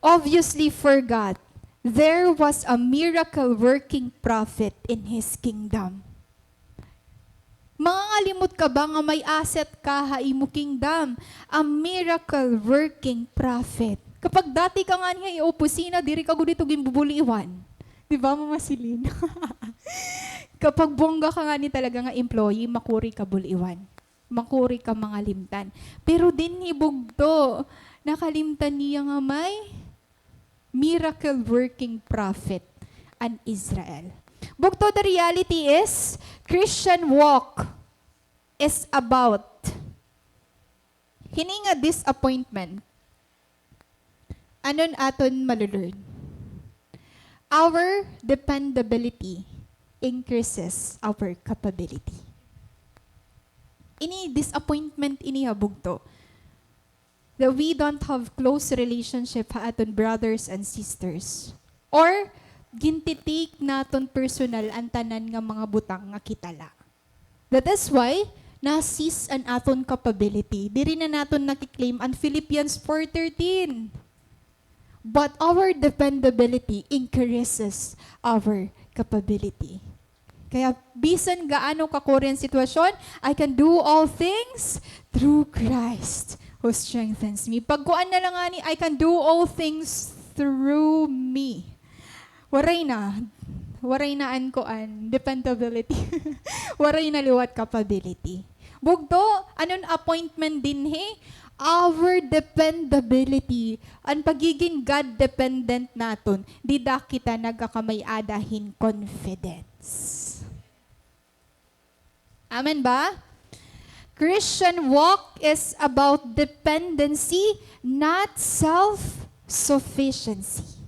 obviously forgot there was a miracle-working prophet in his kingdom. Mangangalimot ka ba nga may asset ka ha imo kingdom, a miracle-working prophet? Kapag dati ka ngani ha opisina, diri ka gud ito ginbubuliwan. Di ba, Mama Celine? Kapag bongga ka ngani talaga nga employee, makuri ka buliwan. Makuri ka mangalimtan. Pero dinhi bugto, nakalimtan niya nga may miracle working prophet an Israel. Bugto, the reality is, Christian walk is about hini nga disappointment. Ano an aton malu-learn? Our dependability increases our capability. Ini disappointment ini ha bugto. That we don't have close relationship ha aton brothers and sisters. Or Ginti-take naton personal an tanan nga mga butang nga kita la. That is why, na-cease an aton capability. Diri na naton naki-claim an Philippians four thirteen. But our dependability increases our capability. Kaya bisan gaano kakuri an sitwasyon, "I can do all things through Christ who strengthens me." Pagkuan na la ngani, "I can do all things through me." Waray na. Waray na an kuan, dependability. Waray na liwat capability. Bugto, ano an appointment dinhi? Our dependability. An pagigin God-dependent naton, dida kita nagkakamay-ada hin confidence. Amen ba? Christian walk is about dependency, not self-sufficiency.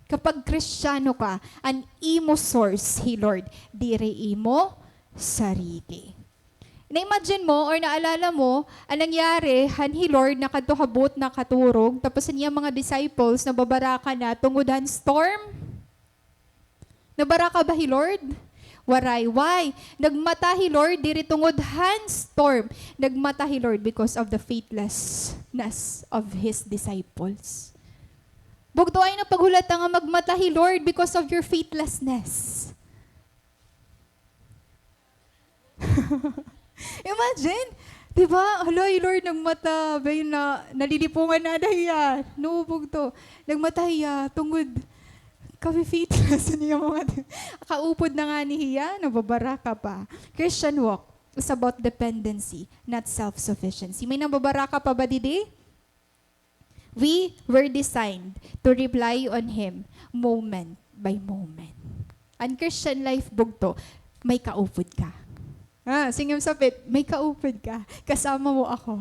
Kapag Kristiyano ka, an imo source hi Lord, diri imo sarili. Na-imagine mo or naalala mo an nangyari han hi Lord nakadto ha boat nakaturog, tapos an iya mga disciples nababaraka na tungod han storm? Nabaraka ba hi Lord? Waray. Why? Nagmata hi Lord diri tungod han storm. Nagmata hi Lord because of the faithlessness of his disciples. Bugto, ayaw na paghulata nga magmata hi Lord because of your faithlessness. Imagine, di ba? Hala, hi Lord nagmata, bay na, nalilipungan na ada hiya. No, bugto. Nagmata hiya, tungod ka-faithless niya mga, kaupod na ngani hiya, nababaraka pa. Christian walk is about dependency, not self-sufficiency. May nababaraka pa ba didi? We were designed to rely on Him moment by moment. An Christian life, bugto, may kaupod ka. Ah, singim sapit, may kaupod ka. Kasama mo ako.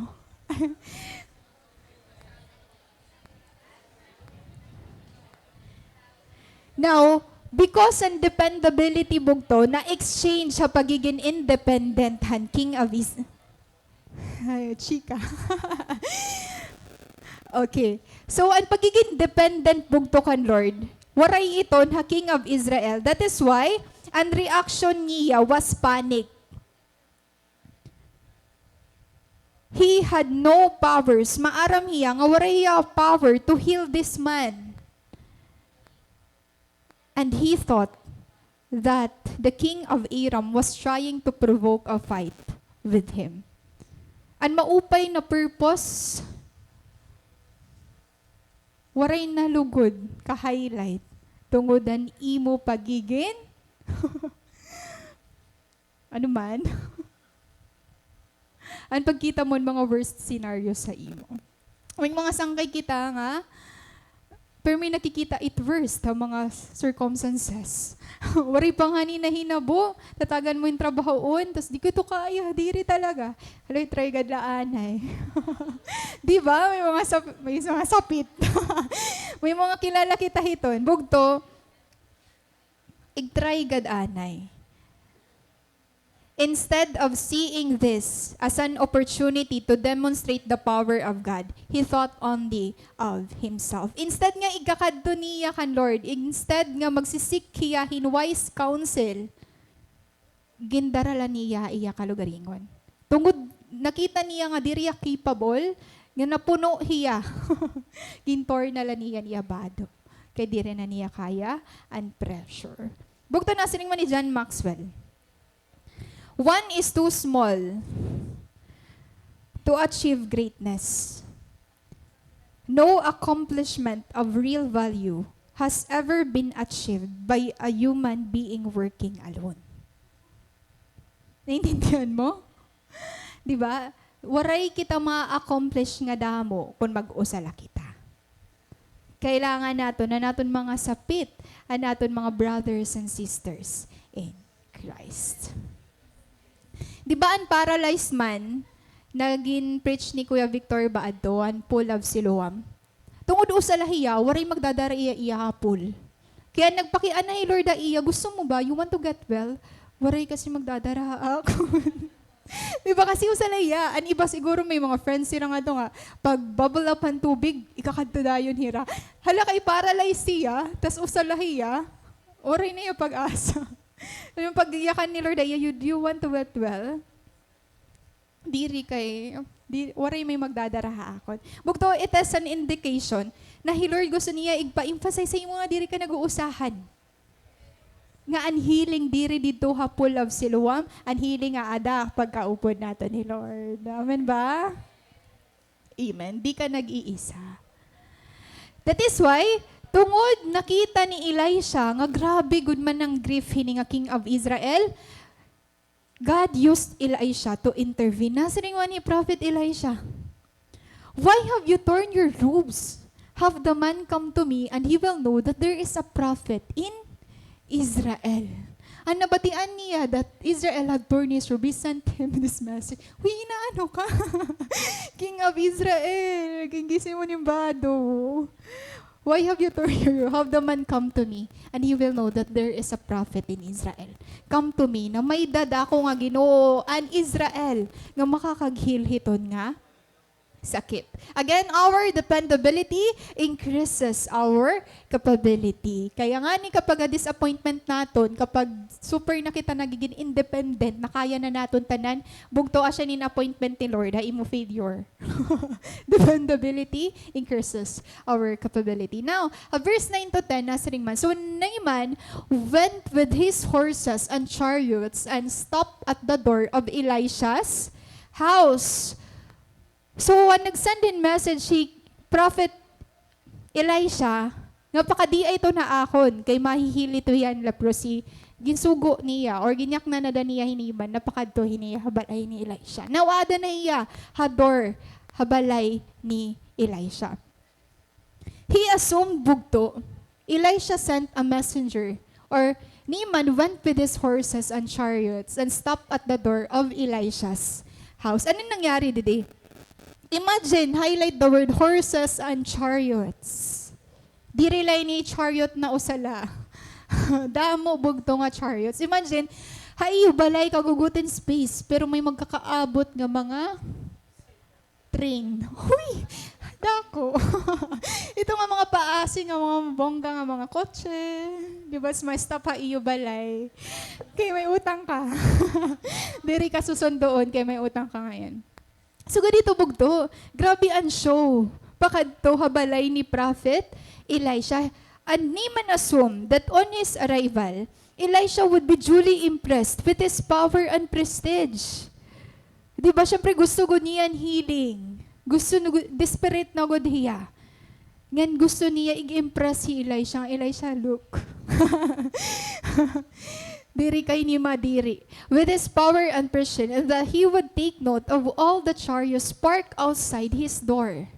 Now, because an dependability, bugto, na-exchange ha pagigin independent han King of Is-, Ay, chika. Okay. So, an pagigin dependent, bugto, kan Lord, waray iton ha King of Israel. That is why, an reaction niya was panic. He had no powers. Maaram hiya nga waray hiya power to heal this man. And he thought that the king of Aram was trying to provoke a fight with him. An maupay na purpose, waray na lugod ka-highlight tungod an imo pagigin Ano man? An pagkita mo an mga worst scenario sa imo. May mga sangkay kita nga, pero may nakikita it worst ha mga circumstances. Waray pa ngani nahinabo, tatagan mo hin trabahoon, tas di ko ito kaya, diri talaga. Hala, i-try gad la anay. Di ba? May mga sap-, may mga sapit. May mga kilala kita hiton. Bugto, ig-try gad anay. Instead of seeing this as an opportunity to demonstrate the power of God, he thought only of himself. Instead nga igkakadto niya kan Lord, instead nga magsi-seek hiya hin wise counsel, gindara la niya iya kalugaringon. Tungod nakita niya nga diri hiya capable, nga napuno hiya, gintorna la niya an iya bado. Kay diri na niya kaya an pressure. Bugto, nasiring man ni John Maxwell, "One is too small to achieve greatness. No accomplishment of real value has ever been achieved by a human being working alone." Naintindihan mo? Di ba? Waray kita ma-accomplish nga damo kon mag-usa la kita. Kailangan naton an aton mga sapit, an aton mga brothers and sisters in Christ. Di ba an paralyzed man na gin-preach ni Kuya Victor ba adto, an Pool of Siloam? Tungod usa la hiya, waray magdadara iya, iya ha pool. Kaya nagpakiana hi Lord ha iya, "Gusto mo ba? You want to get well?" "Waray kasi magdadara ha akon." Di ba kasi usa la hiya, an iba siguro may mga friends sira nga to nga, pag bubble up han tubig, ikakadto dayon hira. Hala kay paralyze siya, tas usa la hiya, waray na iya pag-asa. Yung pagyakan ni Lord, "Ay, you, you want to get well?" Diri kay, di, waray may magdadara ha akon. Bugto, it is an indication na hi Lord gusto niya igpa-emphasize sa imo nga diri ka nag-uusahan. Nga an healing diri didto ha pool of Siloam, an healing aada pagkaupod naton ni Lord. Amen ba? Amen. Di ka nag-iisa. That is why, tungod nakita ni Elisha nga grabe gud man an grief hini nga king of Israel, God used Elisha to intervene. Nasiring man hi Prophet Elisha, "Why have you torn your robes? Have the man come to me, and he will know that there is a prophet in Israel." An nabatian niya that Israel had torn his robe, he sent him this message. Uy, inaano ka? King of Israel, king gisi mo ning bado. "Why have you torn your robe? Have the man come to me, and he will know that there is a prophet in Israel." Come to me, na may dada ko nga Ginoo an Israel nga makakaghil hiton nga sakit. Again, our dependability increases our capability. Kaya ngani kapag disappointment naton, kapag super na kita nagigin independent, na kaya na naton tanan, bugto asya nin appointment ni Lord ha imo failure. Dependability increases our capability. Now, ha verse nine to ten, nasiring man, "So Naaman went with his horses and chariots and stopped at the door of Elisha's house." So, an nag-send hin message hi Prophet Elisha, nga pakadi-ay ito na akon, kay mahihil ito hiya hin leprosy. Ginsugo niya, or ginyaknan na da niya hi Naaman, na pakadto hini ha balay ni Elisha. Now, aada na hiya ha door ha balay ni Elisha. He assumed bugto, Elisha sent a messenger, or Naaman went with his horses and chariots and stopped at the door of Elisha's house. Ano nangyari didi? Imagine, highlight the word horses and chariots. Diri la ini chariot na usa la. Damo bugto nga chariots. Imagine, ha iyo balay kagugutin space, pero may magkakaabot nga mga train. Huy! Dako. Ito nga mga paasi nga mga bongga nga mga kotse. Di ba, may stop ha iyo balay. Kay may utang ka. Diri ka susundoon kay may utang ka ngayon. Sugad hito bugto, grabe an show. Pakadto ha balay ni Prophet Elisha. And Naaman assumed that on his arrival, Elisha would be duly impressed with his power and prestige. Di ba, syempre, gusto gud niya an healing. Gusto na gu-, desperate na gud hiya. Ngan gusto niya ig-impress hi Elisha. Elisha, look. Diri kay ni madiri. With his power and prestige, and that he would take note of all the chariots parked outside his door,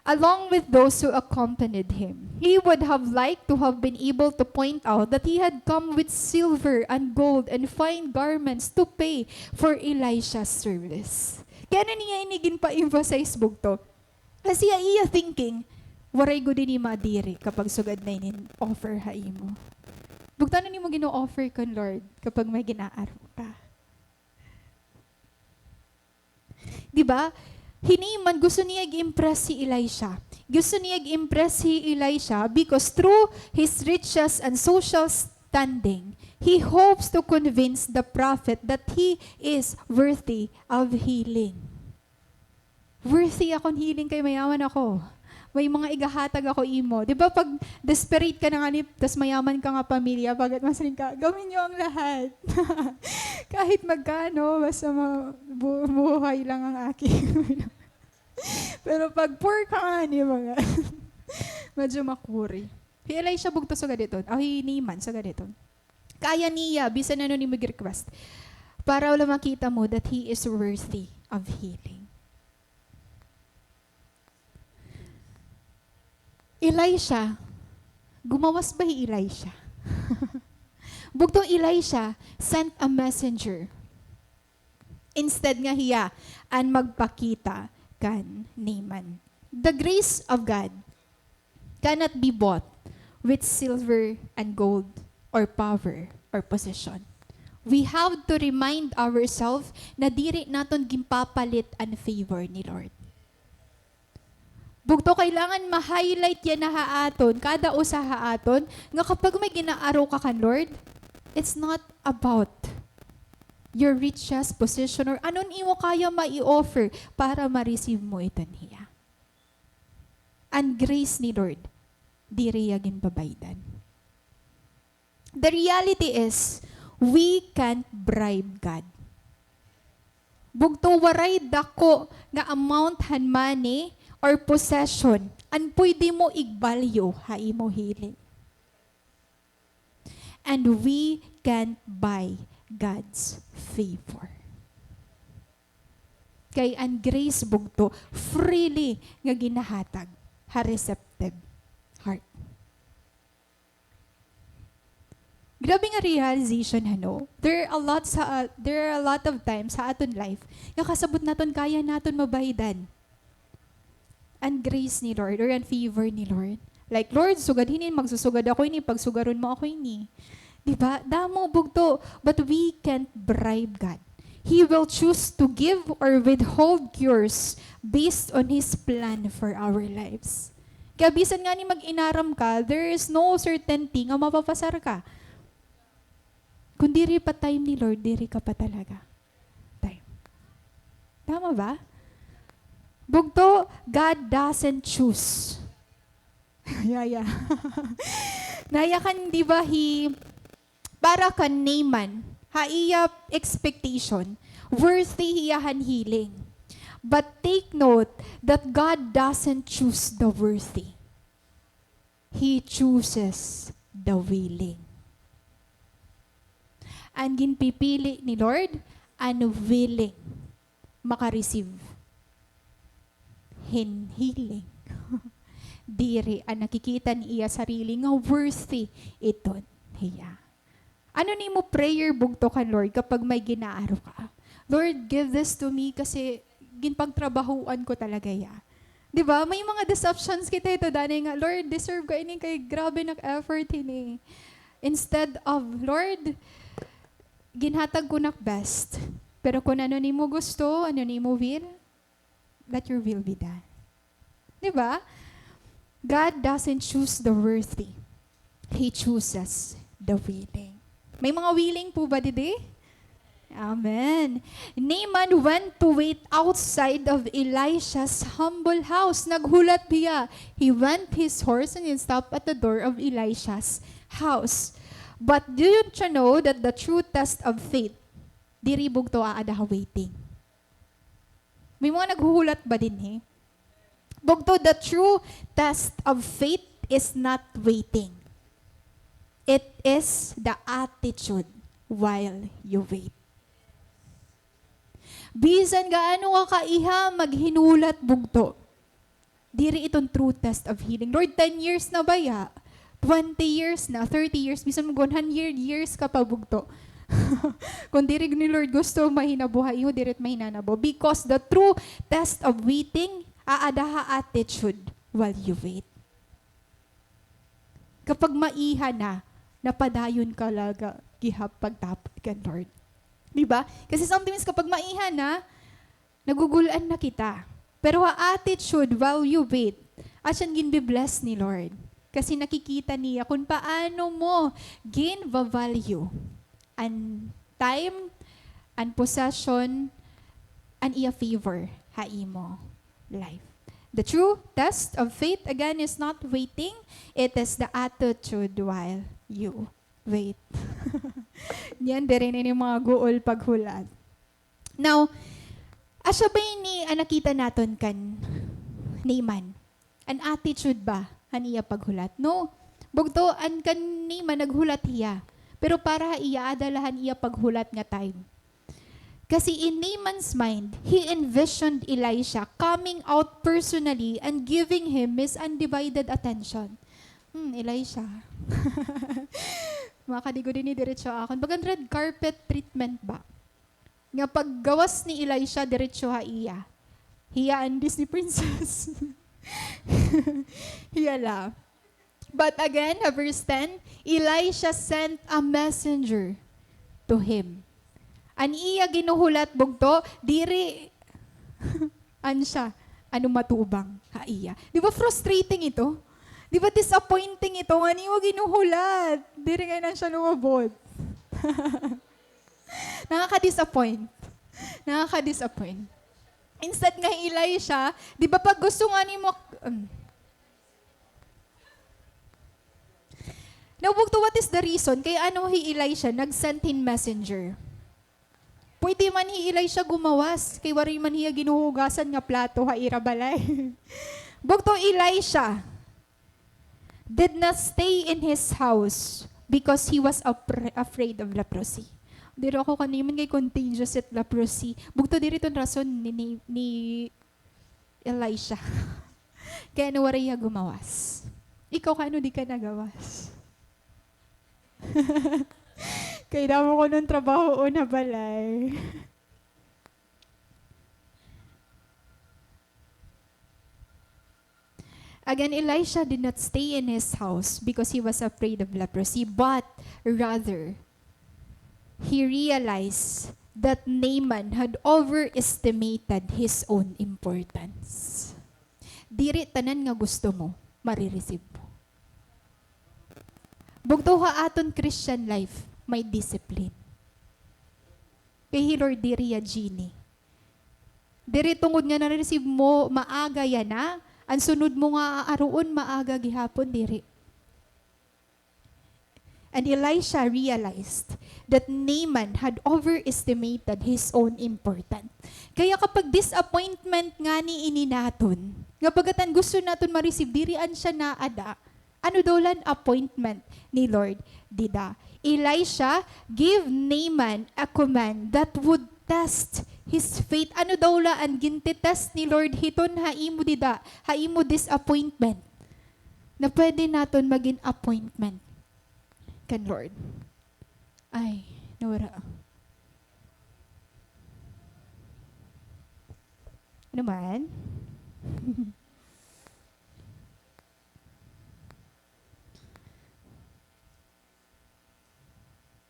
along with those who accompanied him. He would have liked to have been able to point out that he had come with silver and gold and fine garments to pay for Elisha's service. Kay ano niya ini ginpa-emphasize bugto? Kasi ha iya thinking, waray gud ini madiri kapag sugad na ini offer ha imo. Bugto, ano nimo gino-offer kon Lord kapag may gin-aaro ka? Di ba? Hi Naaman, gusto niya ig-impress hi Elisha. Gusto niya ig-impress hi Elisha because through his riches and social standing, he hopes to convince the prophet that he is worthy of healing. Worthy akon healing kay mayaman ako. May mga igahatag ako imo. Di ba pag desperate ka na ngani, tas mayaman ka nga pamilya, pagkat masiring ka, "Gawin niyo ang lahat." Kahit magkano, basta ma-, bu-, buhay lang ang aking. Pero pag poor ka ngani, mga, medyo makuri. Hi Elisha bugto sugad hiton. Aw, hi Naaman sugad hiton. Kaya niya, bisan ano nimo gi-request. Para wala makita mo that he is worthy of healing. Elisha, gumawas ba hi Elisha? Bugto, Elisha sent a messenger. Instead nga hiya an magpakita kan Naaman. The grace of God cannot be bought with silver and gold or power or position. We have to remind ourselves na diri naton ginpapalit an favor ni Lord. Bugto, kailangan ma-highlight yana ha aton, kada usa ha aton, nga kapag may ginaaro ka kan Lord, it's not about your riches, position, or ano an imo kaya mai-offer para ma-receive mo iton hiya. An grace ni Lord, diri hiya ginbabaydan. The reality is, we can't bribe God. Bugto, waray dako nga amount han money or possession an pwede mo ig-value ha imo healing. And we can't buy God's favor. Kay an grace, bugto, freely nga ginahatag ha receptive heart. Grabe nga realization, hano? There are a lot sa, there are a lot of times sa aton life nga kasabot naton kaya naton mabaydan an grace ni Lord or an favor ni Lord. Like, "Lord, sugad hini, magsusugad ako ini, pagsugaron mo ako ini." Di ba? Damo, bugto. But we can't bribe God. He will choose to give or withhold cures based on His plan for our lives. Kaya bisan ngani mag-inaram ka, there is no certainty nga mapapasar ka. Kon diri pa time ni Lord, diri ka pa talaga. Time. Tama ba? Bugto, God doesn't choose. Yeah, yeah. Naya kan, di ba, hi, para kan Naaman, ha iya expectation, worthy hiya han healing. But take note that God doesn't choose the worthy. He chooses the willing. An ginpipili ni Lord, an willing maka-receive hin healing. Diri an nakikita an iya sarili nga worthy iton hiya. Ano an imo prayer, bugto, kan Lord kapag may ginaaro ka? "Lord, give this to me kasi ginpagtrabahoan ko talaga hiya." Di ba? May mga deceptions kita ito, danay nga, "Lord, deserve ko ini kay grabe nag-effort hini." Instead of, "Lord, ginhatag ko nak best. Pero kon ano an imo gusto, ano an imo will, let your will be done." Di ba? God doesn't choose the worthy. He chooses the willing. May mga willing po ba didi? Amen. Naaman went to wait outside of Elisha's humble house. Naghulat hiya. He went his horse and he stopped at the door of Elisha's house. But do you know that the true test of faith, diri bugto aada ha waiting. May mga naghuhulat ba dinhi? Bugto, the true test of faith is not waiting. It is the attitude while you wait. Bisan gaano ka kaiha maghinulat, bugto, diri iton true test of healing. Lord, ten years na baya? Twenty years na, thirty years, bisan mag one hundred years ka pa, bugto. Kon diri ni Lord gusto, mahinabo ha iyo, diri it mahinanabo. Because the true test of waiting, aada ha attitude while you wait. Kapag maiha na, napadayon ka la gihap pagtapad kan Lord. Di ba? Kasi sometimes kapag maiha na, nagugul-an na kita. Pero ha attitude while you wait, asya an ginbi-bless ni Lord. Kasi nakikita niya kon paano mo ginva-value an time, an possession, an iya favor ha imo life. The true test of faith, again, is not waiting. It is the attitude while you wait. Niyan, diri na ini mga guol paghulat. Now, asya ba ini an nakita naton kan Naaman? An attitude ba han iya paghulat? No. Bugto, an kan Naaman naghulat hiya. Pero para ha iya, aada la han iya paghulat nga time. Kasi in Naaman's mind, he envisioned Elisha coming out personally and giving him his undivided attention. Hmm, Elisha. Makadigo dinhi diretso akon. Bagan red carpet treatment ba? Nga paggawas ni Elisha, diretso ha iya. Hiya an Disney princess. Hiya la. But again, ha verse ten, Elisha sent a messenger. to him. An iya ginhuhulat, bugto, diri an siya ano matubang ha iya. Di ba frustrating ito? Di ba disappointing ito? Nga an imo ginhuhulat, diri ngay-an siya lumabot. Nakaka-disappoint. Nakaka-disappoint. Instead nga hi Elisha, di ba pag gusto nga nimo, um, Now, bugto, what is the reason kay ano hi Elisha nag-send hin messenger? Pwede man hi Elisha gumawas, kay waray man hiya ginhuhugasan nga plato ha ira balay. Bugto, Elisha did not stay in his house because he was apr-, afraid of leprosy. Diri ako kaniman kay contagious it leprosy. Bugto, diri iton rason ni, ni, ni Elisha. Kay ano waray hiya gumawas? Ikaw, kay ano di ka nagawas? Kay damo kuno an trabahoon ha balay. Again, Elisha did not stay in his house because he was afraid of leprosy, but rather, he realized that Naaman had overestimated his own importance. Diri tanan nga gusto mo, mare-receive mo. Bugto, ha aton Christian life, may discipline. Kay hi Lord diri hiya genie. Diri tungod nga na-receive mo, maaga yana, an sunod mo nga aaroon, maaga gihapon, diri. And Elisha realized that Naaman had overestimated his own importance. Kaya kapag disappointment ngani ini naton, nga baga tan gusto naton ma-receive, diri an siya naada, ano daw la an appointment ni Lord dida? Elisha gave Naaman a command that would test his faith. Ano daw la an ginte-test ni Lord hiton ha imo dida, ha imo disappointment? Na pwede naton magin appointment kan Lord. Ay, nawara. Ano man?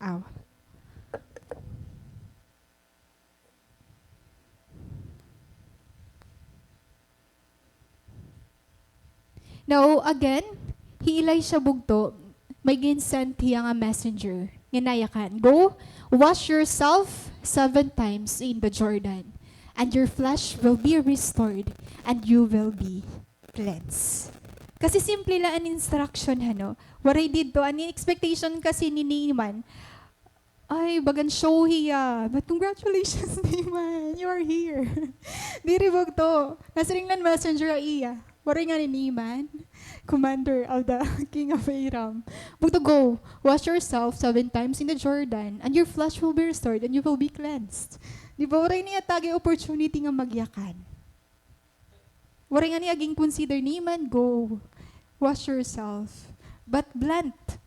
Aw. Now, again, hi Elisha bugto, may gin-send hiya nga messenger nga nayakan, "Go, wash yourself seven times in the Jordan, and your flesh will be restored, and you will be cleansed." Kasi simple la an instruction, hano? Waray didto, an expectation kasi ni Naaman, ay, bagan show hiya. But congratulations, Naaman. You are here. Diri bugto. Nasiring la an messenger ha iya. Waray ngani Naaman, commander of the king of Aram. Bugto, "Go, wash yourself seven times in the Jordan, and your flesh will be restored, and you will be cleansed." Di ba, waray niya tagay opportunity nga magyakan. Waray ngani gin-consider ni Naaman, "Go, wash yourself." But blunt.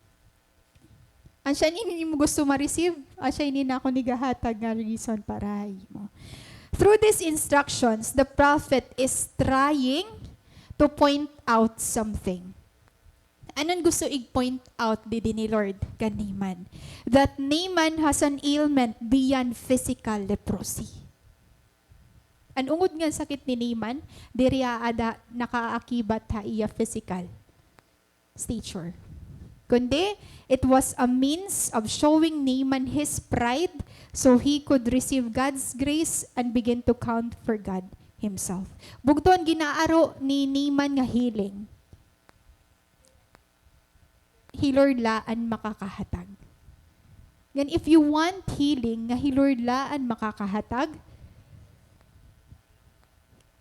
Asya ini an imo gusto ma-receive, asya ini an akon igahatag nga reason para ha imo. Through these instructions, the prophet is trying to point out something. Ano an gusto ig-point out didi ni Lord kan Naaman? That Naaman has an ailment beyond physical leprosy. An ungod nga sakit ni Naaman, diri aada nakaakibat ha iya physical stature. Kundi, it was a means of showing Naaman his pride so he could receive God's grace and begin to count for God himself. Bugto, an gin-aaro ni Naaman nga healing, hi Lord la an makakahatag. Ngan if you want healing nga hi Lord la an makakahatag,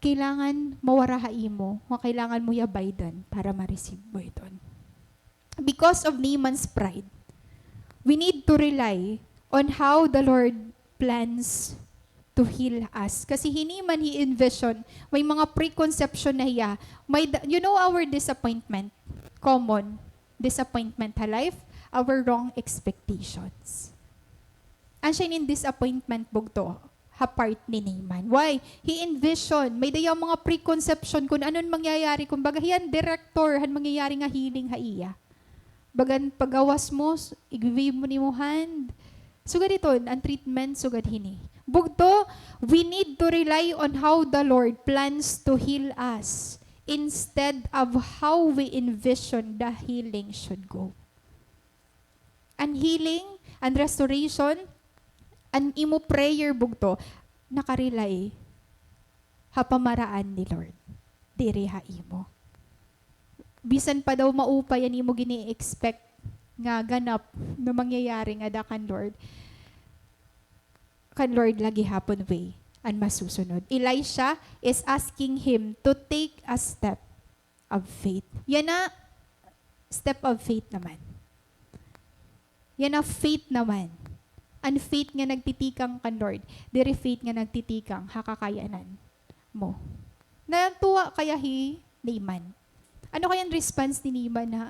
kailangan mawara ha imo nga kailangan mo hiya baydan para ma-receive mo iton. Because of Naaman's pride, we need to rely on how the Lord plans to heal us. Kasi hi Naaman, he envision, may mga preconception na hiya. May da-, you know our disappointment? Common disappointment ha life, our wrong expectations. Asya ini an disappointment bugto ha part ni Naaman. Why? He envision, may-ada hiya mga preconception kun ano an mangyayari, kumbaga, hiya an director han mangyayari nga healing ha iya. Bagan paggawas mo, s-, ig-wave mo an imo hand, Sugad hiton, an treatment, sugad hini. Bugto, we need to rely on how the Lord plans to heal us instead of how we envision the healing should go. An healing, an restoration, an imo prayer, bugto, nakarely ha pamaraan ni Lord, diri ha imo. Bisan pa daw maupay an imo gini-expect nga ganap nga mangyayari ngada kan Lord, kan Lord la gihapon way an masusunod. Elisha is asking him to take a step of faith. Yana, step of faith naman. Yana faith naman. An faith nga nagtitikang kan Lord, diri faith nga nagtitikang ha kakayanan mo. Natuwa kaya hi Naaman. Ano kaya an response ni Naaman ha?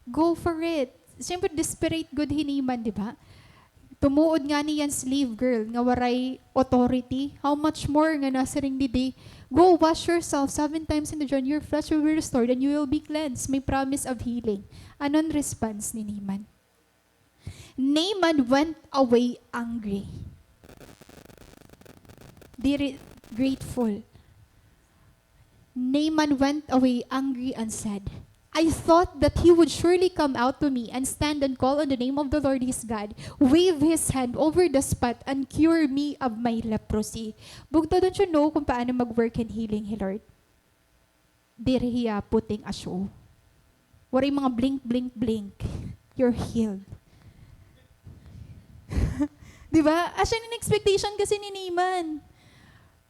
Go for it. Siyempre, desperate gud hi Naaman, di ba? Tumuod ngani an slave girl nga waray authority. How much more nga nasiring didi, "Go, wash yourself seven times in the Jordan, your flesh will be restored, and you will be cleansed." May promise of healing. Ano an response ni Naaman? Naaman went away angry. Diri grateful. Naaman went away angry and said, "I thought that he would surely come out to me and stand and call on the name of the Lord his God, wave his hand over the spot, and cure me of my leprosy." Bugto, don't you know kung paano mag-work in healing hi Lord? Diri hiya putting a show. Waray mga blink, blink, blink. You're healed. Di ba? Asya an expectation kasi ni Naaman.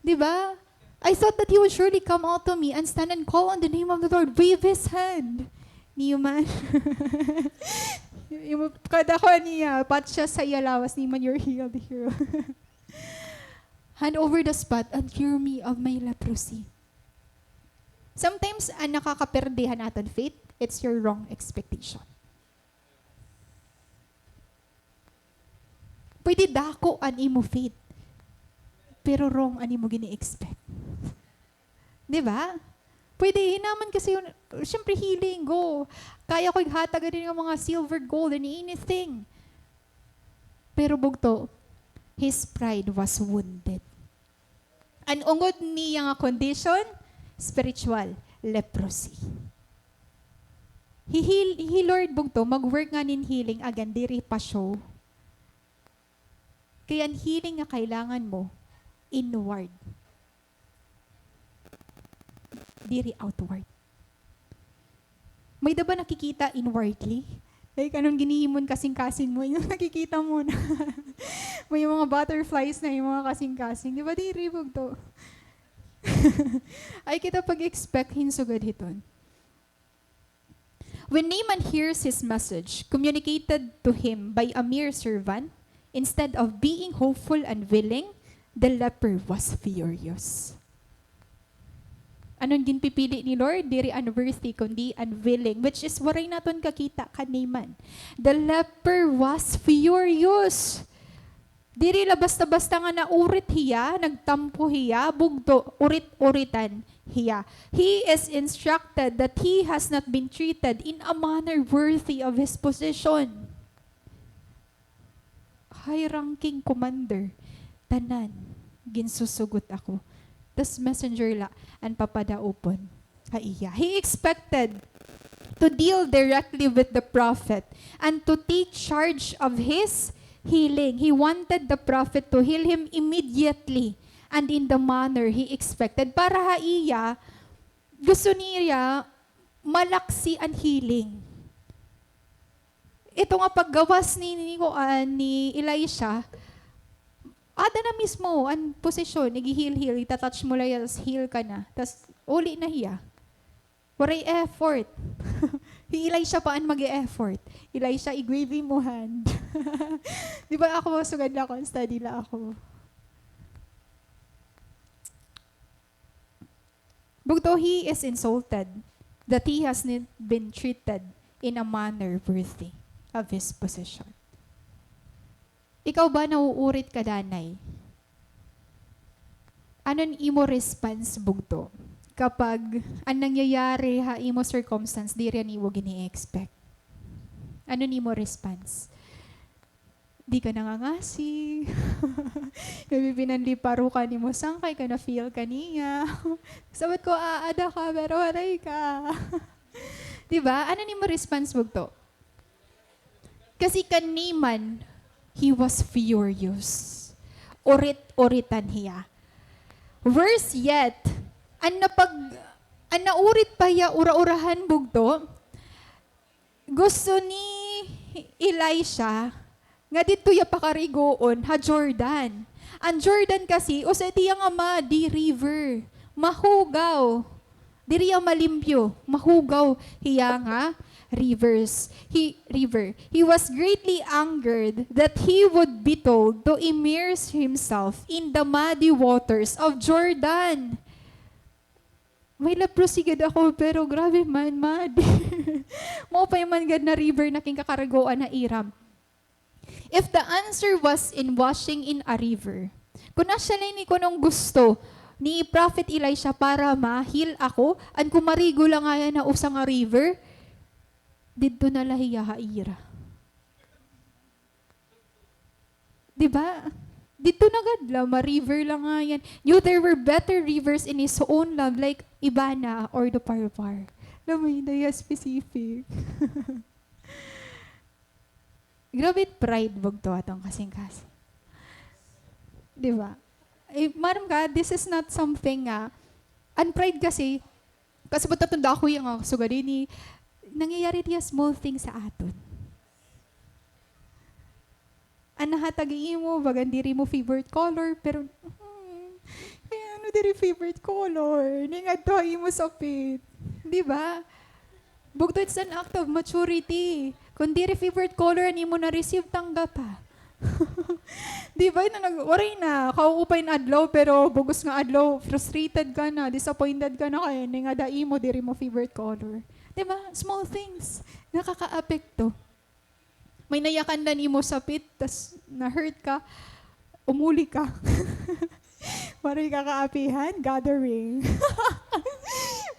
Di ba? "I thought that he would surely come out to me and stand and call on the name of the Lord, wave his hand." Naaman. Yung kada ko niya, pat siya sa iya lawas, "Naaman, you're healed, hero." "Hand over the spot and cure me of my leprosy." Sometimes, an nakakaperde han aton faith, it's your wrong expectation. Pwede dako an imo faith, pero wrong an imo gini-expect. Di ba? Pwede, hi Naaman kasi, siyempre, healing, go. Kaya ko ighatag ani nga mga silver, gold, and anything. Pero bugto, his pride was wounded. An ungod niya nga condition, spiritual, leprosy. Hi, hi, hi Lord bugto, mag-work ngani hin healing, again, diri pa show. Kay an healing nga kailangan mo, inward. Diri outward. May da ba nakikita inwardly? Like, ano an ginhihimo hin kasingkasing mo, yung nakikita mo na. May mga butterflies na yung mga kasingkasing. Di ba, diri bugto? Ayaw kita pag-expect hin sugad hiton. When Naaman hears his message communicated to him by a mere servant, instead of being hopeful and willing, the leper was furious. Ano an ginpipili ni Lord? Diri unworthy, kundi unwilling, which is waray naton kakita kan Naaman. The leper was furious. Diri la basta-basta nga naurit hiya, nagtampo hiya, bugto, urit-uritan hiya. He is instructed that he has not been treated in a manner worthy of his position. High-ranking commander, tanan, ginsusugot ako. Tas messenger la an papadaopon ha iya. He expected to deal directly with the prophet and to take charge of his healing. He wanted the prophet to heal him immediately and in the manner he expected. Para ha iya, gusto niya malaksi an healing. Ito nga paggawas ni, ni kuan, ni Elisha, ada na mismo an posisyon, igi-heal-heal, ita-touch mo la hiya, tas heal ka na. Tas uli na hiya. Waray effort. Hi Elisha pa an mag-e-effort. Elisha, i-wave imo hand. Di ba ako, sugad la ako, study la ako. Bugto, he is insulted that he has not been treated in a manner worthy of his position. Ikaw ba nauurit ka danay? Ano an imo response, bugto, kapag an nangyayari ha imo circumstance diri an imo gini-expect? Ano an imo response? Di ka nangangasi. Nabibinanliparo ka nimo sangkay ka na-feel ka niya. Sabot ko, aada ka, pero waray ka. Di ba? Ano nimo response, bugto? Kasi kan Naaman, he was furious. Urit-uritan hiya. Worse yet, an napag-, an naurit pa hiya ura-urahan, bugto, gusto ni Elisha nga didto hiya pakarigoon ha Jordan. An Jordan kasi, usa it iya nga muddy river. Mahugaw. Diri hiya malimpyo. Mahugaw hiya nga rivers. He, river. He was greatly angered that he would be told to immerse himself in the muddy waters of Jordan. May leprosy gad ako, pero grabe man, muddy. Maupay man gad na river na ginkakarigoan ha ira. If the answer was in washing in a river, kon asya la ini kunong gusto ni Prophet Elisha para ma-heal ako, an kumarigo la ngay-an ha usa nga river, didto na la hiya ha ira. Di ba? Didto na gad la, ma-river la ngay-an. Knew there were better rivers in his own land, like Ibana or Duparpar. Alam mo yun, daya specific. Grabe it pride, bugto, aton kasingkasing. Di ba? Eh, maaram ka, this is not something nga, an pride kasi, kasabot naton dako hiya nga sugad ini, nangyayari it hiya small things ha aton. An nahatag ha imo, bagan diri mo favorite color, pero, hmm, kay ano diri favorite color? Ning-adto ha imo sapit. Di ba? Bugto, it's an act of maturity. Kon diri favorite color an imo na-receive, tanggapa. Di ba? Yun na nag-, waray na. Kauupay na adlaw, pero bug-os nga adlaw, frustrated ka na, disappointed ka na, kay ning-ada ha imo, diri mo favorite color. Di ba? Small things. Nakakaapekto. May nayakan la nimo sapit, tas na-hurt ka, umuli ka. Waray ka kaapihan, gathering.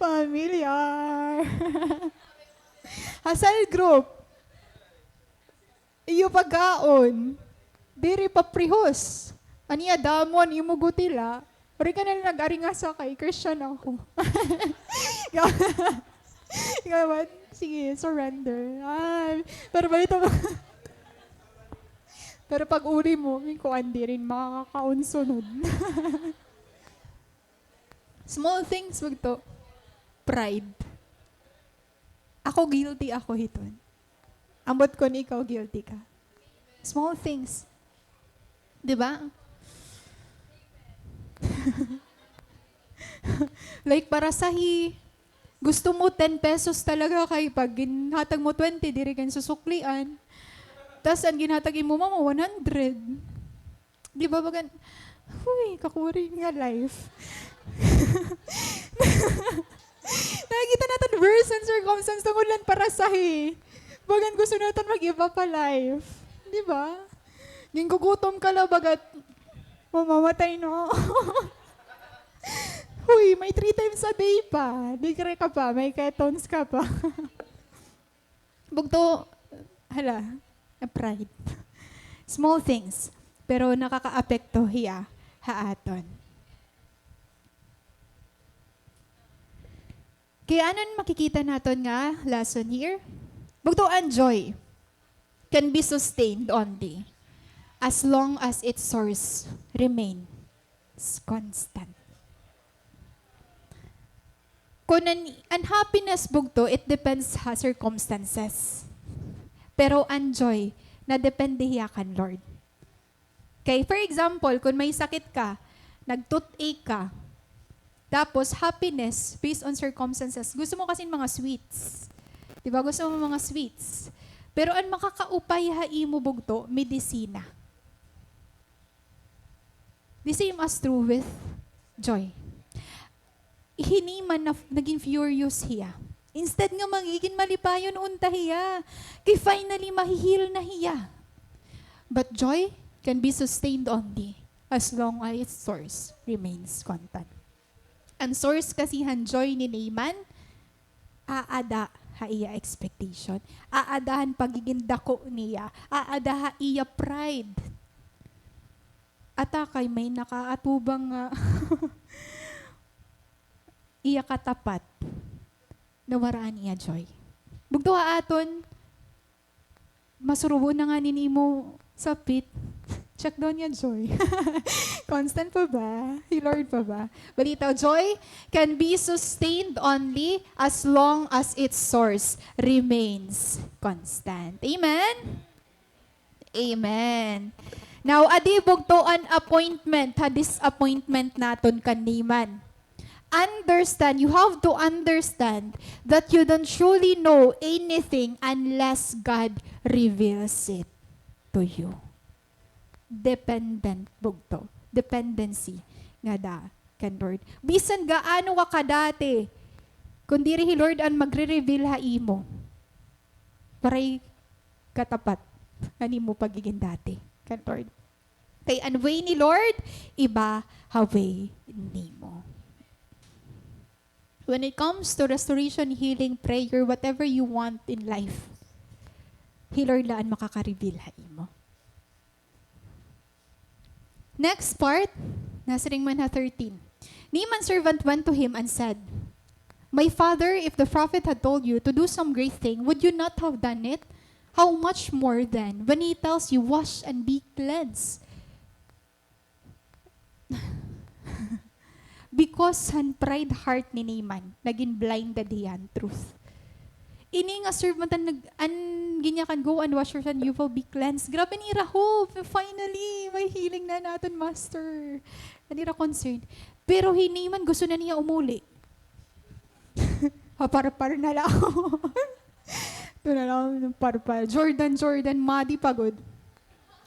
Familiar. Ha cell group. Iyo pagkaon. Diri paprehos. An iya damo, an imo gutila. Waray ka na la nag-aringasa kay Christian ako. Ikaw ba? Sige, surrender. Ay, pero balita mo. Pero pag-uli mo, may kuan, diri makakakaon sunod. Small things, bugto. Pride. Ako, guilty ako hiton. Ambot kon ikaw guilty ka. Small things. Di ba? Like, parasahi, gusto mo ten pesos talaga kay pag ginhatag mo twenty, diri ka susuklian. Tas an ginhatag imo mama, one hundred. Di ba, bagan, huy, kakuri nga life. Nakikita naton worse an circumstance tungod la parasahi. Bagan gusto naton mag-iba pa life. Di ba? Gingugutom ka la, bagat mamamatay na. Huy, may three times a day pa. Degree ka pa, may ketones ka pa. Bugto, hala, na pride. Small things, pero nakakaapekto hiya ha aton. Kay ano an makikita naton nga lesson here? Bugto, an joy can be sustained only as long as its source remains constant. Kon an, an happiness, bugto, it depends ha circumstances. Pero an joy, nadepende hiya kan Lord. Kay, for example, kon may sakit ka, nag-toothache ka, tapos happiness based on circumstances, gusto mo kasi mga sweets. Di ba? Gusto mo mga sweets. Pero an makakaupay ha imo, bugto, medisina. The same as true with joy. Hi Naaman na, naging furious hiya. Instead nga magigin malipayon unta hiya, kay finally mahi-heal na hiya. But joy can be sustained only as long as its source remains constant. An source kasi han joy ni Naaman, aada ha iya expectation. Aada han pagigin dako niya. Aada ha iya pride. Ata kay may nakaatubang nga iya katapat, nawara an iya joy. Bugto ha aton, masurubo na ngani an imo sapit. Check daw niya, joy. Constant pa ba? Hi Lord pa ba? Balitaw, joy can be sustained only as long as its source remains constant. Amen? Amen. Now, adi bugto an appointment, ha disappointment naton kan Naaman. Understand, you have to understand that you don't truly know anything unless God reveals it to you. Dependent bugto. Dependency ngada kan Lord. Bisan gaano ka kadati, kun diri hi Lord an magre-reveal ha imo, waray katapat an imo pagigin dati kan Lord. Kay an way ni Lord, iba ha way nimo. When it comes to restoration, healing, prayer, whatever you want in life, hi Lord la an makaka-reveal ha imo. Next part, nasiring man ha thirteen. Naaman's servant went to him and said, "My father, if the prophet had told you to do some great thing, would you not have done it? How much more then, when he tells you, 'Wash and be cleansed'?" Because han pride heart ni Naaman, nagin blinded hiya han truth. Ini nga servant an nag-, an ginyakan, "Go and wash yourself and you will be cleansed." Grabe an ira hope. Finally, may healing na an aton master. An ira concern. Pero hi Naaman gusto na niya umuli. Paparpar na la. Ito na la, parpar. Jordan, Jordan, madi pa gud.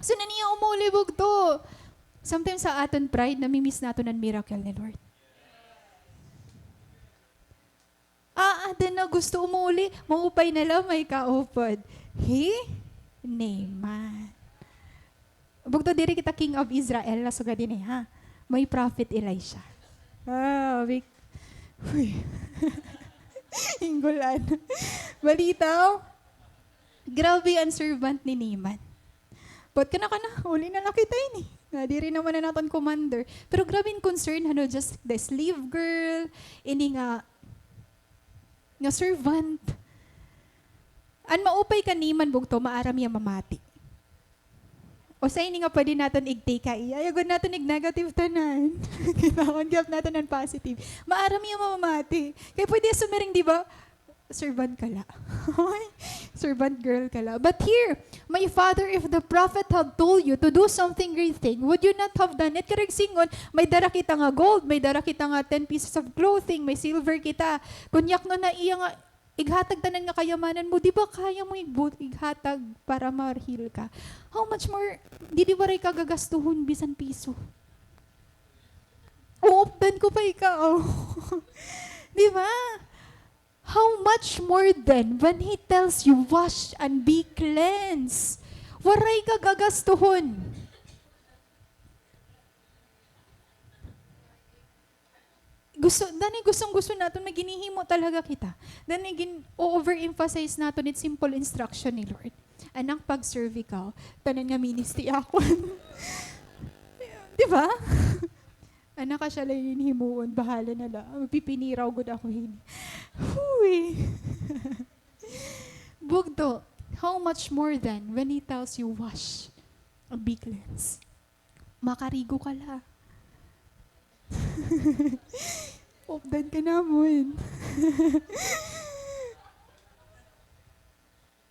Gusto na niya umuli, bugto. Sometimes ha aton pride, nami-miss naton an miracle ni Lord. Ah, ada na gusto umuli. Maupay na la, may kaupod. Hi Naaman. Bugto, diri kita king of Israel, nasugad ini, ha? May prophet Elisha. Ah, big, huy. Hinggulan. Balitaw, grabe an servant ni Naaman. But kana, kana, uli na la kita ini. Nga, diri naman an aton commander. Pero grabe an concern, ano, just the slave girl, ini nga, nga servant. An maupay kan Naaman, bugto, maaram hiya mamati. Usa ini nga pwede naton ig-take ha iya. Ayaw gud naton ig-negative tanan. Kailangan gihap naton an positive. Maaram hiya mamati. Kay pwede sumiring, di ba? Servant ka la. Servant girl ka la. But here, "My father, if the prophet had told you to do something great thing, would you not have done it?" Karuyag sidngon, may dara kita nga gold, may dara kita nga ten pieces of clothing, may silver kita. Kon yaknon ha iya nga ighatag tanan nga kayamanan mo, di ba kaya mo igbu-, ighatag para ma-heal ka? How much more, didi waray ka gagastuhon bisan piso? Uupdan ko pa ikaw. Di ba? How much more then when he tells you, "Wash and be cleansed"? Waray ka gagastuhon. Gusto, danay gustong-gusto naton, may ginhihimo talaga kita. Danay gin-o-overemphasize naton it simple instruction ni Lord. Anak, pag-serve ikaw, tanan nga ministry akon. Di ba? Anak, asya la ini himuon, bahala na la. Magpipiniraw gud ako hini. Huy. Bugto, how much more then when he tells you, "Wash and be cleansed"? Makarigo ka la. Updan ka namon.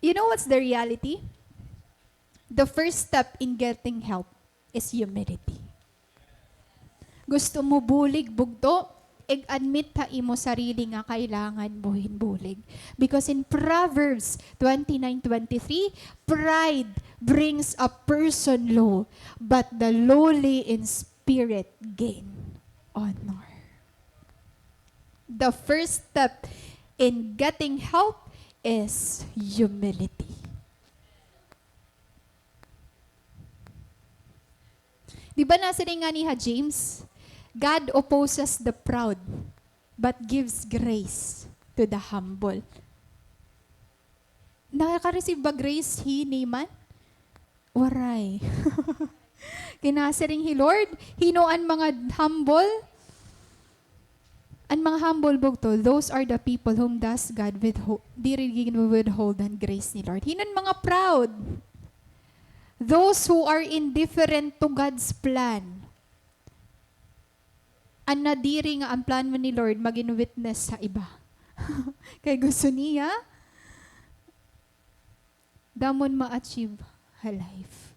You know what's the reality? The first step in getting help is humility. Gusto mo bulig, bugto? Ig-admit ha imo sarili nga kailangan mo hin bulig. Because in Proverbs twenty-nine twenty-three, "Pride brings a person low, but the lowly in spirit gain honor." The first step in getting help is humility. Di ba nasiring ngani ha James, "God opposes the proud, but gives grace to the humble." Naka-receive ba grace hi Naaman? Waray. Kay nasiring hi Lord, hin-o an mga humble? An mga humble, bugto, those are the people whom does God withho-, diri ginwidhold an grace ni Lord. Hin-o an mga proud? Those who are indifferent to God's plan. An nadiri nga an plano ni Lord magin witness ha iba. Kay gusto niya, damo an ma-achieve ha life.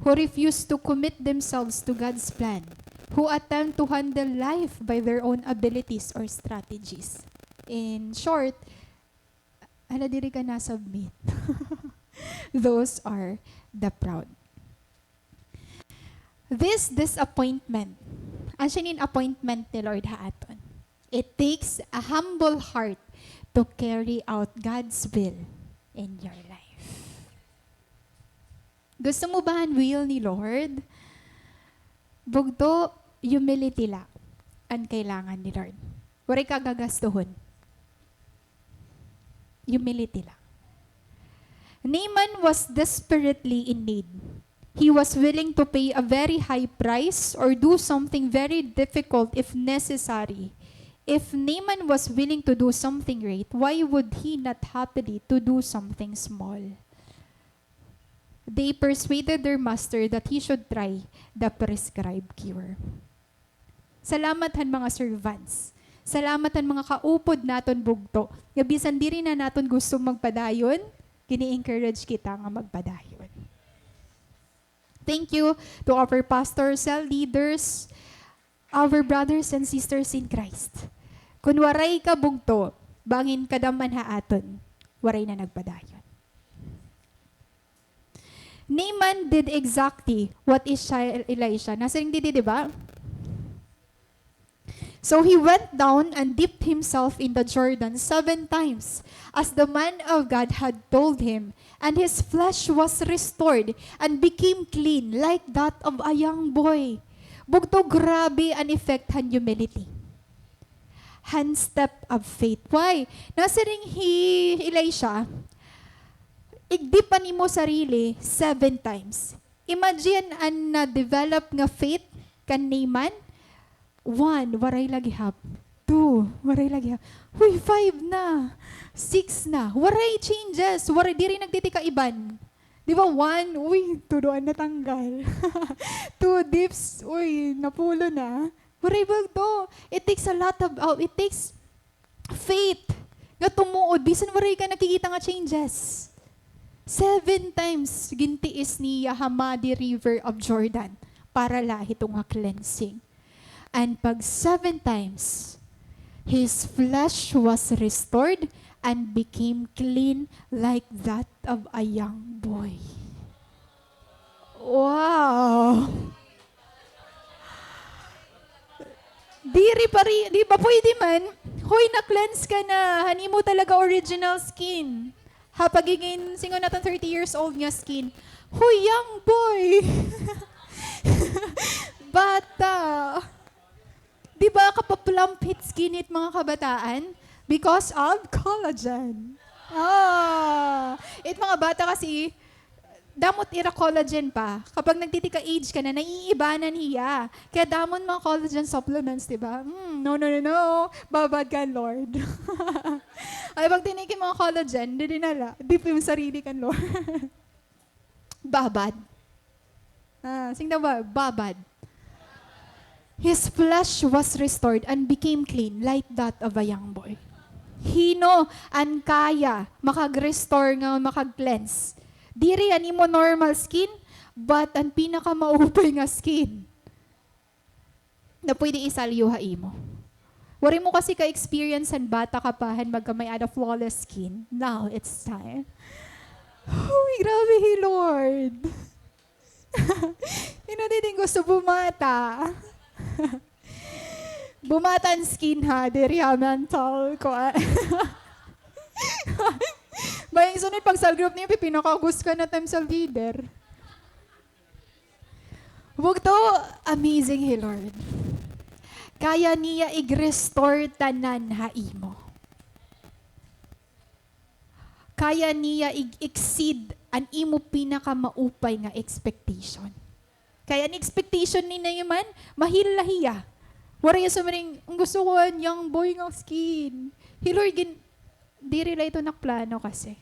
Who refuse to commit themselves to God's plan. Who attempt to handle life by their own abilities or strategies. In short, hala, diri ka na-submit. Those are the proud. This disappointment, an sining appointment ni Lord ha aton, it takes a humble heart to carry out God's will in your life. Gusto mo ba an will ni Lord? Bugto, humility la an kailangan ni Lord. Waray ka gagastuhon. Humility la. Naaman was desperately in need. He was willing to pay a very high price or do something very difficult if necessary. If Naaman was willing to do something great, why would he not happily to do something small? They persuaded their master that he should try the prescribed cure. Salamat han mga servants. Salamat han mga kaupod naton bugto. Nga bisan diri na naton gusto magpadayon, gini-encourage kita nga magpadayon. Thank you to our pastor, cell leaders, our brothers and sisters in Christ. Kun waray ka bugto, bangin kadam-an ha aton, waray na nagpadayon. Naaman did exactly what Isha-, Elisha. Nasiring didi, di ba? So he went down and dipped himself in the Jordan seven times, as the man of God had told him, and his flesh was restored and became clean like that of a young boy. Bugto, grabe an effect han humility. Han step of faith. Why? Nasiring hi Elisha, igdip an imo sarili seven times. Imagine an na-develop nga faith kan Naaman. One, waray la gihap. Two, waray la gihap. Uy, five na. Six na. Waray changes. Waray, diri nagtitikaiban. Di ba, one, uy, tuduan natanggal. Two dips, uy, napulo na. Waray bugto. It takes a lot of, oh, it takes faith nga tumuod, bisan waray ka nakikita nga changes. Seven times gintiis niya ha muddy river of Jordan para la hito nga cleansing. And pag seven times, his flesh was restored and became clean like that of a young boy. Wow! Diri pa ri-, di ba pwede man? Hoy, na-cleanse ka na. Han imo talaga original skin. Ha pagiging, singon naton, thirty years old nga skin. Hoy, young boy! Bata! Di ba, kapa-plump hit skin hit mga kabataan? Because of collagen. Ah, it mga bata kasi, damo it ira collagen pa. Kapag nagtitika-age ka na, naiibanan hiya. Kaya damo an mga collagen supplements, di ba? Mm, no, no, no, no. Babad kan Lord. Ay, pag tinake it mga collagen, diri na la. Di pa it sarili kan Lord. Babad. Ah, sing daw ba? Babad. His flesh was restored and became clean like that of a young boy. Hin-o an kaya makag-restore nga makag-cleanse? Diri an imo normal skin, but an pinakamaupay nga skin na pwede isalyo ha imo. Waray mo kasi ka-experience han bata ka pa, han magkamay-ada flawless skin. Now, it's time. Uy, grabe hi Lord. Hin-o didi nga gusto bumata? Bumata an skin, ha, diri ha mental, kuan. Bangin sunod pag cell group niyo, pipinakagus ka na time sa leader. Bugto, amazing hi Lord. Kaya niya ig-restore tanan ha imo. Kaya niya ig-exceed an imo pinakamaupay nga expectation. Kay an expectation ni Naaman, ma-heal la hiya. Waray hiya sumaring, "An gusto ko an young boy nga skin." Hi Lord gin-, diri la ito nakaplano kasi.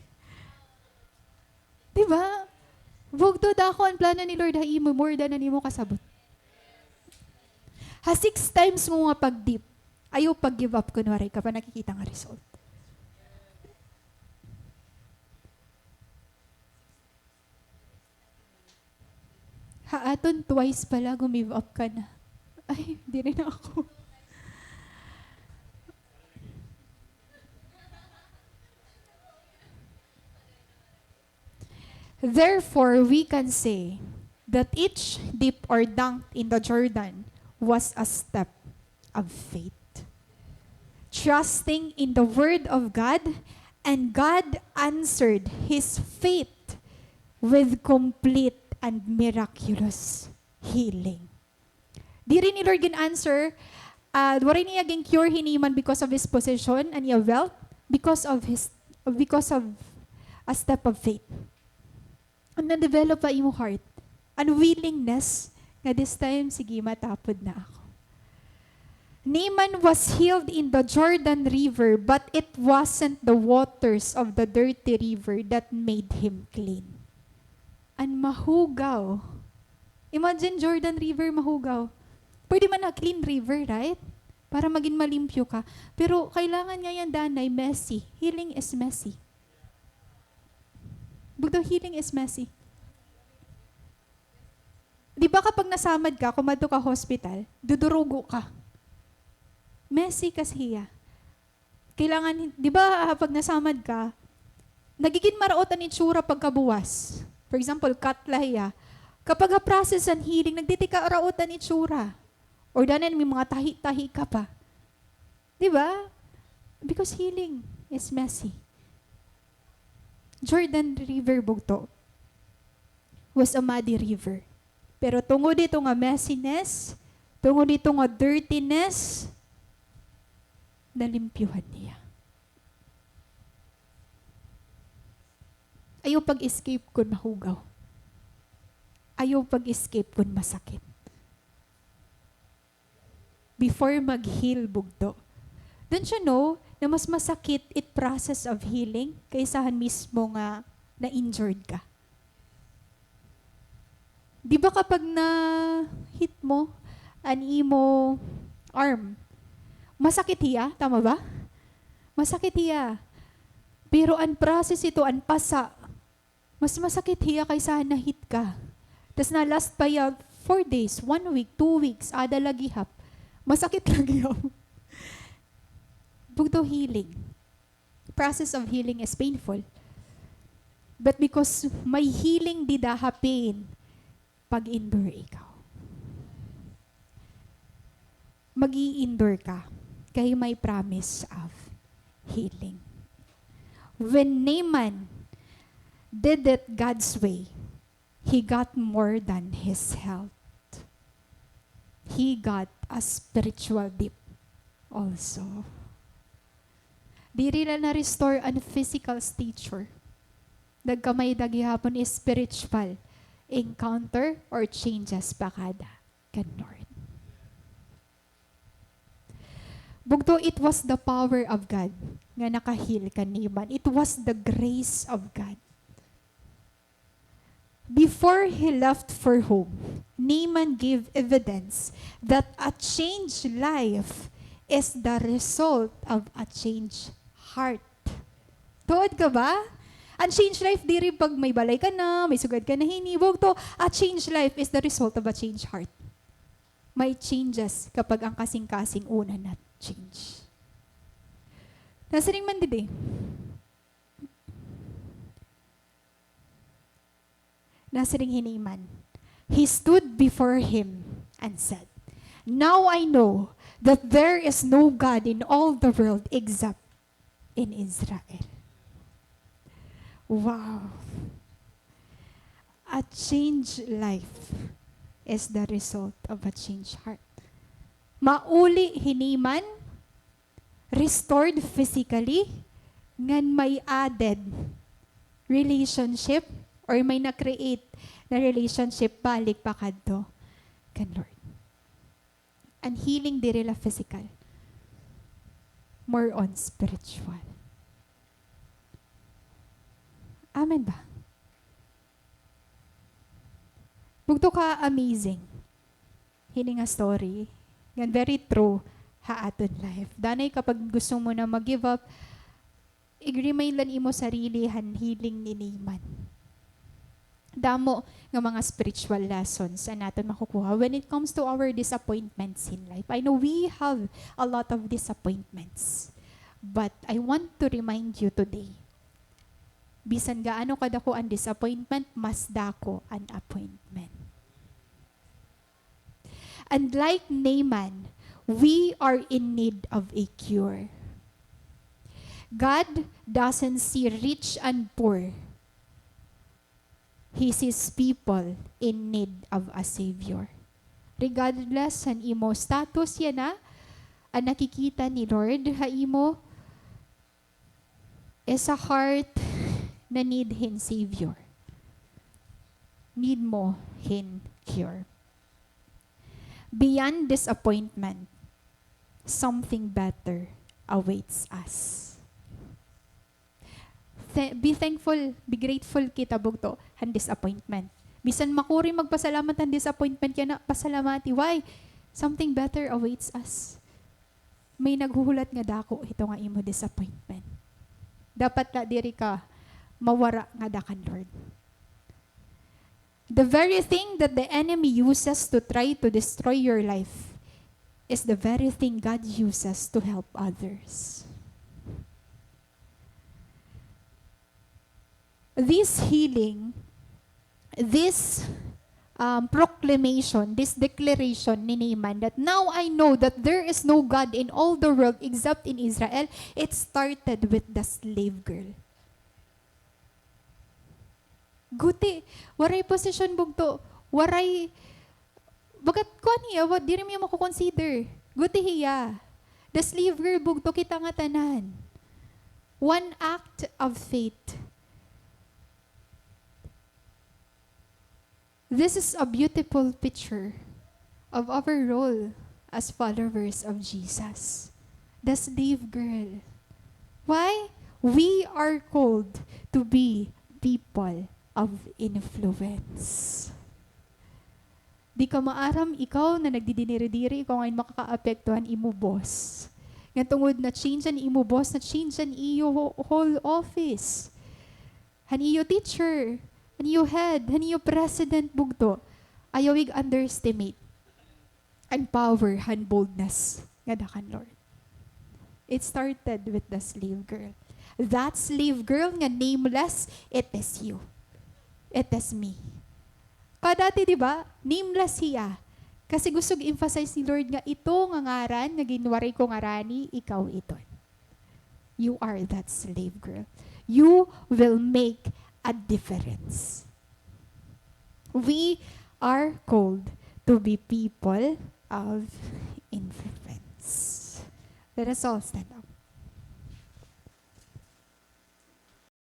Di ba? Bugto, dako an plano ni Lord ha imo, more than an imo kasabot. Ha six times mo nga pag-dip, ayaw pag-give up kun waray ka pa nakikita nga result. Ha aton, twice pa la, gu-give up ka na. Ay, diri na ako. Therefore, we can say that each dip or dunk in the Jordan was a step of faith, trusting in the word of God, and God answered his faith with complete and miraculous healing. Diri ni Lord gin-answer, ah, waray niya gin-cure hi Naaman because of his position and iya wealth, because of his, because of a step of faith. An na-develop ha imo heart, an willingness nga this time, sige, matapod na ako. Naaman was healed in the Jordan River, but it wasn't the waters of the dirty river that made him clean. An mahugaw. Imagine Jordan River mahugaw. Pwede man na clean river, right? Para magin malimpyo ka. Pero kailangan ngay-an danay messy. Healing is messy. Bugto, healing is messy. Di ba kapag nasamad ka, kumadto ka hospital, dudurugo ka. Messy kasi hiya. Kailangan, di ba, ah, pag nasamad ka, nagigin maraot an itsura pagkabuwas. For example, cut la hiya. Kapag ha process an healing, nagtitikaraot an itsura. Or danay may mga tahi-tahi ka pa. Di ba? Because healing is messy. Jordan River, bugto, was a muddy river. Pero tungod ito nga messiness, tungod ito nga dirtiness, nalimpyuhan niya. Ayaw pag-escape kun mahugaw. Ayaw pag-escape kun masakit. Before mag-heal, bugto. Don't you know na mas masakit it process of healing kaysa han mismo nga na-injured ka? Di ba kapag na-hit mo an imo arm, masakit hiya? Tama ba? Masakit hiya. Pero an process ito, an pasa, mas masakit hiya kaysa na-hit ka. Tas na-last pa hiya four days, one week, two weeks, ada la gihap. Masakit la gihap. Bugto, healing. Process of healing is painful. But because may healing dida ha pain, pag-endure ikaw. Mag-i-endure ka kay may promise of healing. When Naaman did it God's way, he got more than his health. He got a spiritual dip also. Diri la na-restore an physical stature. Nagkamay-ada gihapon spiritual encounter or changes pakada kan Lord. Bugto, it was the power of God nga naka-heal kan Naaman. It was the grace of God. Before he left for home, Naaman gave evidence that a changed life is the result of a changed heart. Tuod ka ba? An changed life diri pag may balay ka na, may sugad ka na hini. Bugto, a changed life is the result of a changed heart. May changes kapag an kasingkasing una na-change. Nasiring man didi. Nasiring hi Naaman. He stood before him and said, "Now I know that there is no God in all the world except in Israel." Wow. A changed life is the result of a changed heart. Mauli hi Naaman, restored physically, ngan may added relationship or may na-create na relationship balik pa kadto kan Lord. An healing diri la physical. More on spiritual. Amen ba? Bugto ka amazing. Hini nga story, ngan very true ha aton life. Danay kapag gusto mo na mag-give up, i-remind lang imo sarili han healing ni Naaman. Damo nga mga spiritual lessons an aton makukuha when it comes to our disappointments in life. I know we have a lot of disappointments. But I want to remind you today, bisan gaano kadako an disappointment, mas dako an appointment. And like Naaman, we are in need of a cure. God doesn't see rich and poor. He sees people in need of a Savior. Regardless han imo status yana, an nakikita ni Lord ha imo is a heart na need hin Savior. Need mo hin cure. Beyond disappointment, something better awaits us. Th-, be thankful, be grateful kita bugto han disappointment. Bisan makuri magpasalamat han disappointment yana, pasalamati. Why? Something better awaits us. May naghuhulat nga dako hito nga imo disappointment. Dapat la diri ka mawara ngada kan Lord. The very thing that the enemy uses to try to destroy your life is the very thing God uses to help others. This healing, this, um, proclamation, this declaration ni Naaman that, "Now I know that there is no God in all the world except in Israel," it started with the slave girl. Guti, waray posisyon bugto, waray, bagat kuan hiya, wa-, diri mo hiya mako-consider. Guti hiya. The slave girl bugto, kita ngatanan. One act of faith. This is a beautiful picture of our role as followers of Jesus. The slave girl. Why? We are called to be people of influence. Di ka maaram, ikaw na nagdidiniri-diri, ikaw ngay-an makakaapekto han imo boss. Nga tungod na-change an imo boss, na-change an iyo ho-, whole office. Han iyo teacher, han iyo head, han iyo president bugto. Ayaw ig-underestimate an power han boldness ngada kan Lord. It started with the slave girl. That slave girl nga nameless, it is you. It is me. Kadati, di ba? Nameless hiya. Kasi gusto i-emphasize ni Lord nga ito nga ngaran nga ginwaray ko ngarani, ikaw iton. You are that slave girl. You will make a difference. We are called to be people of influence. Let us all stand up.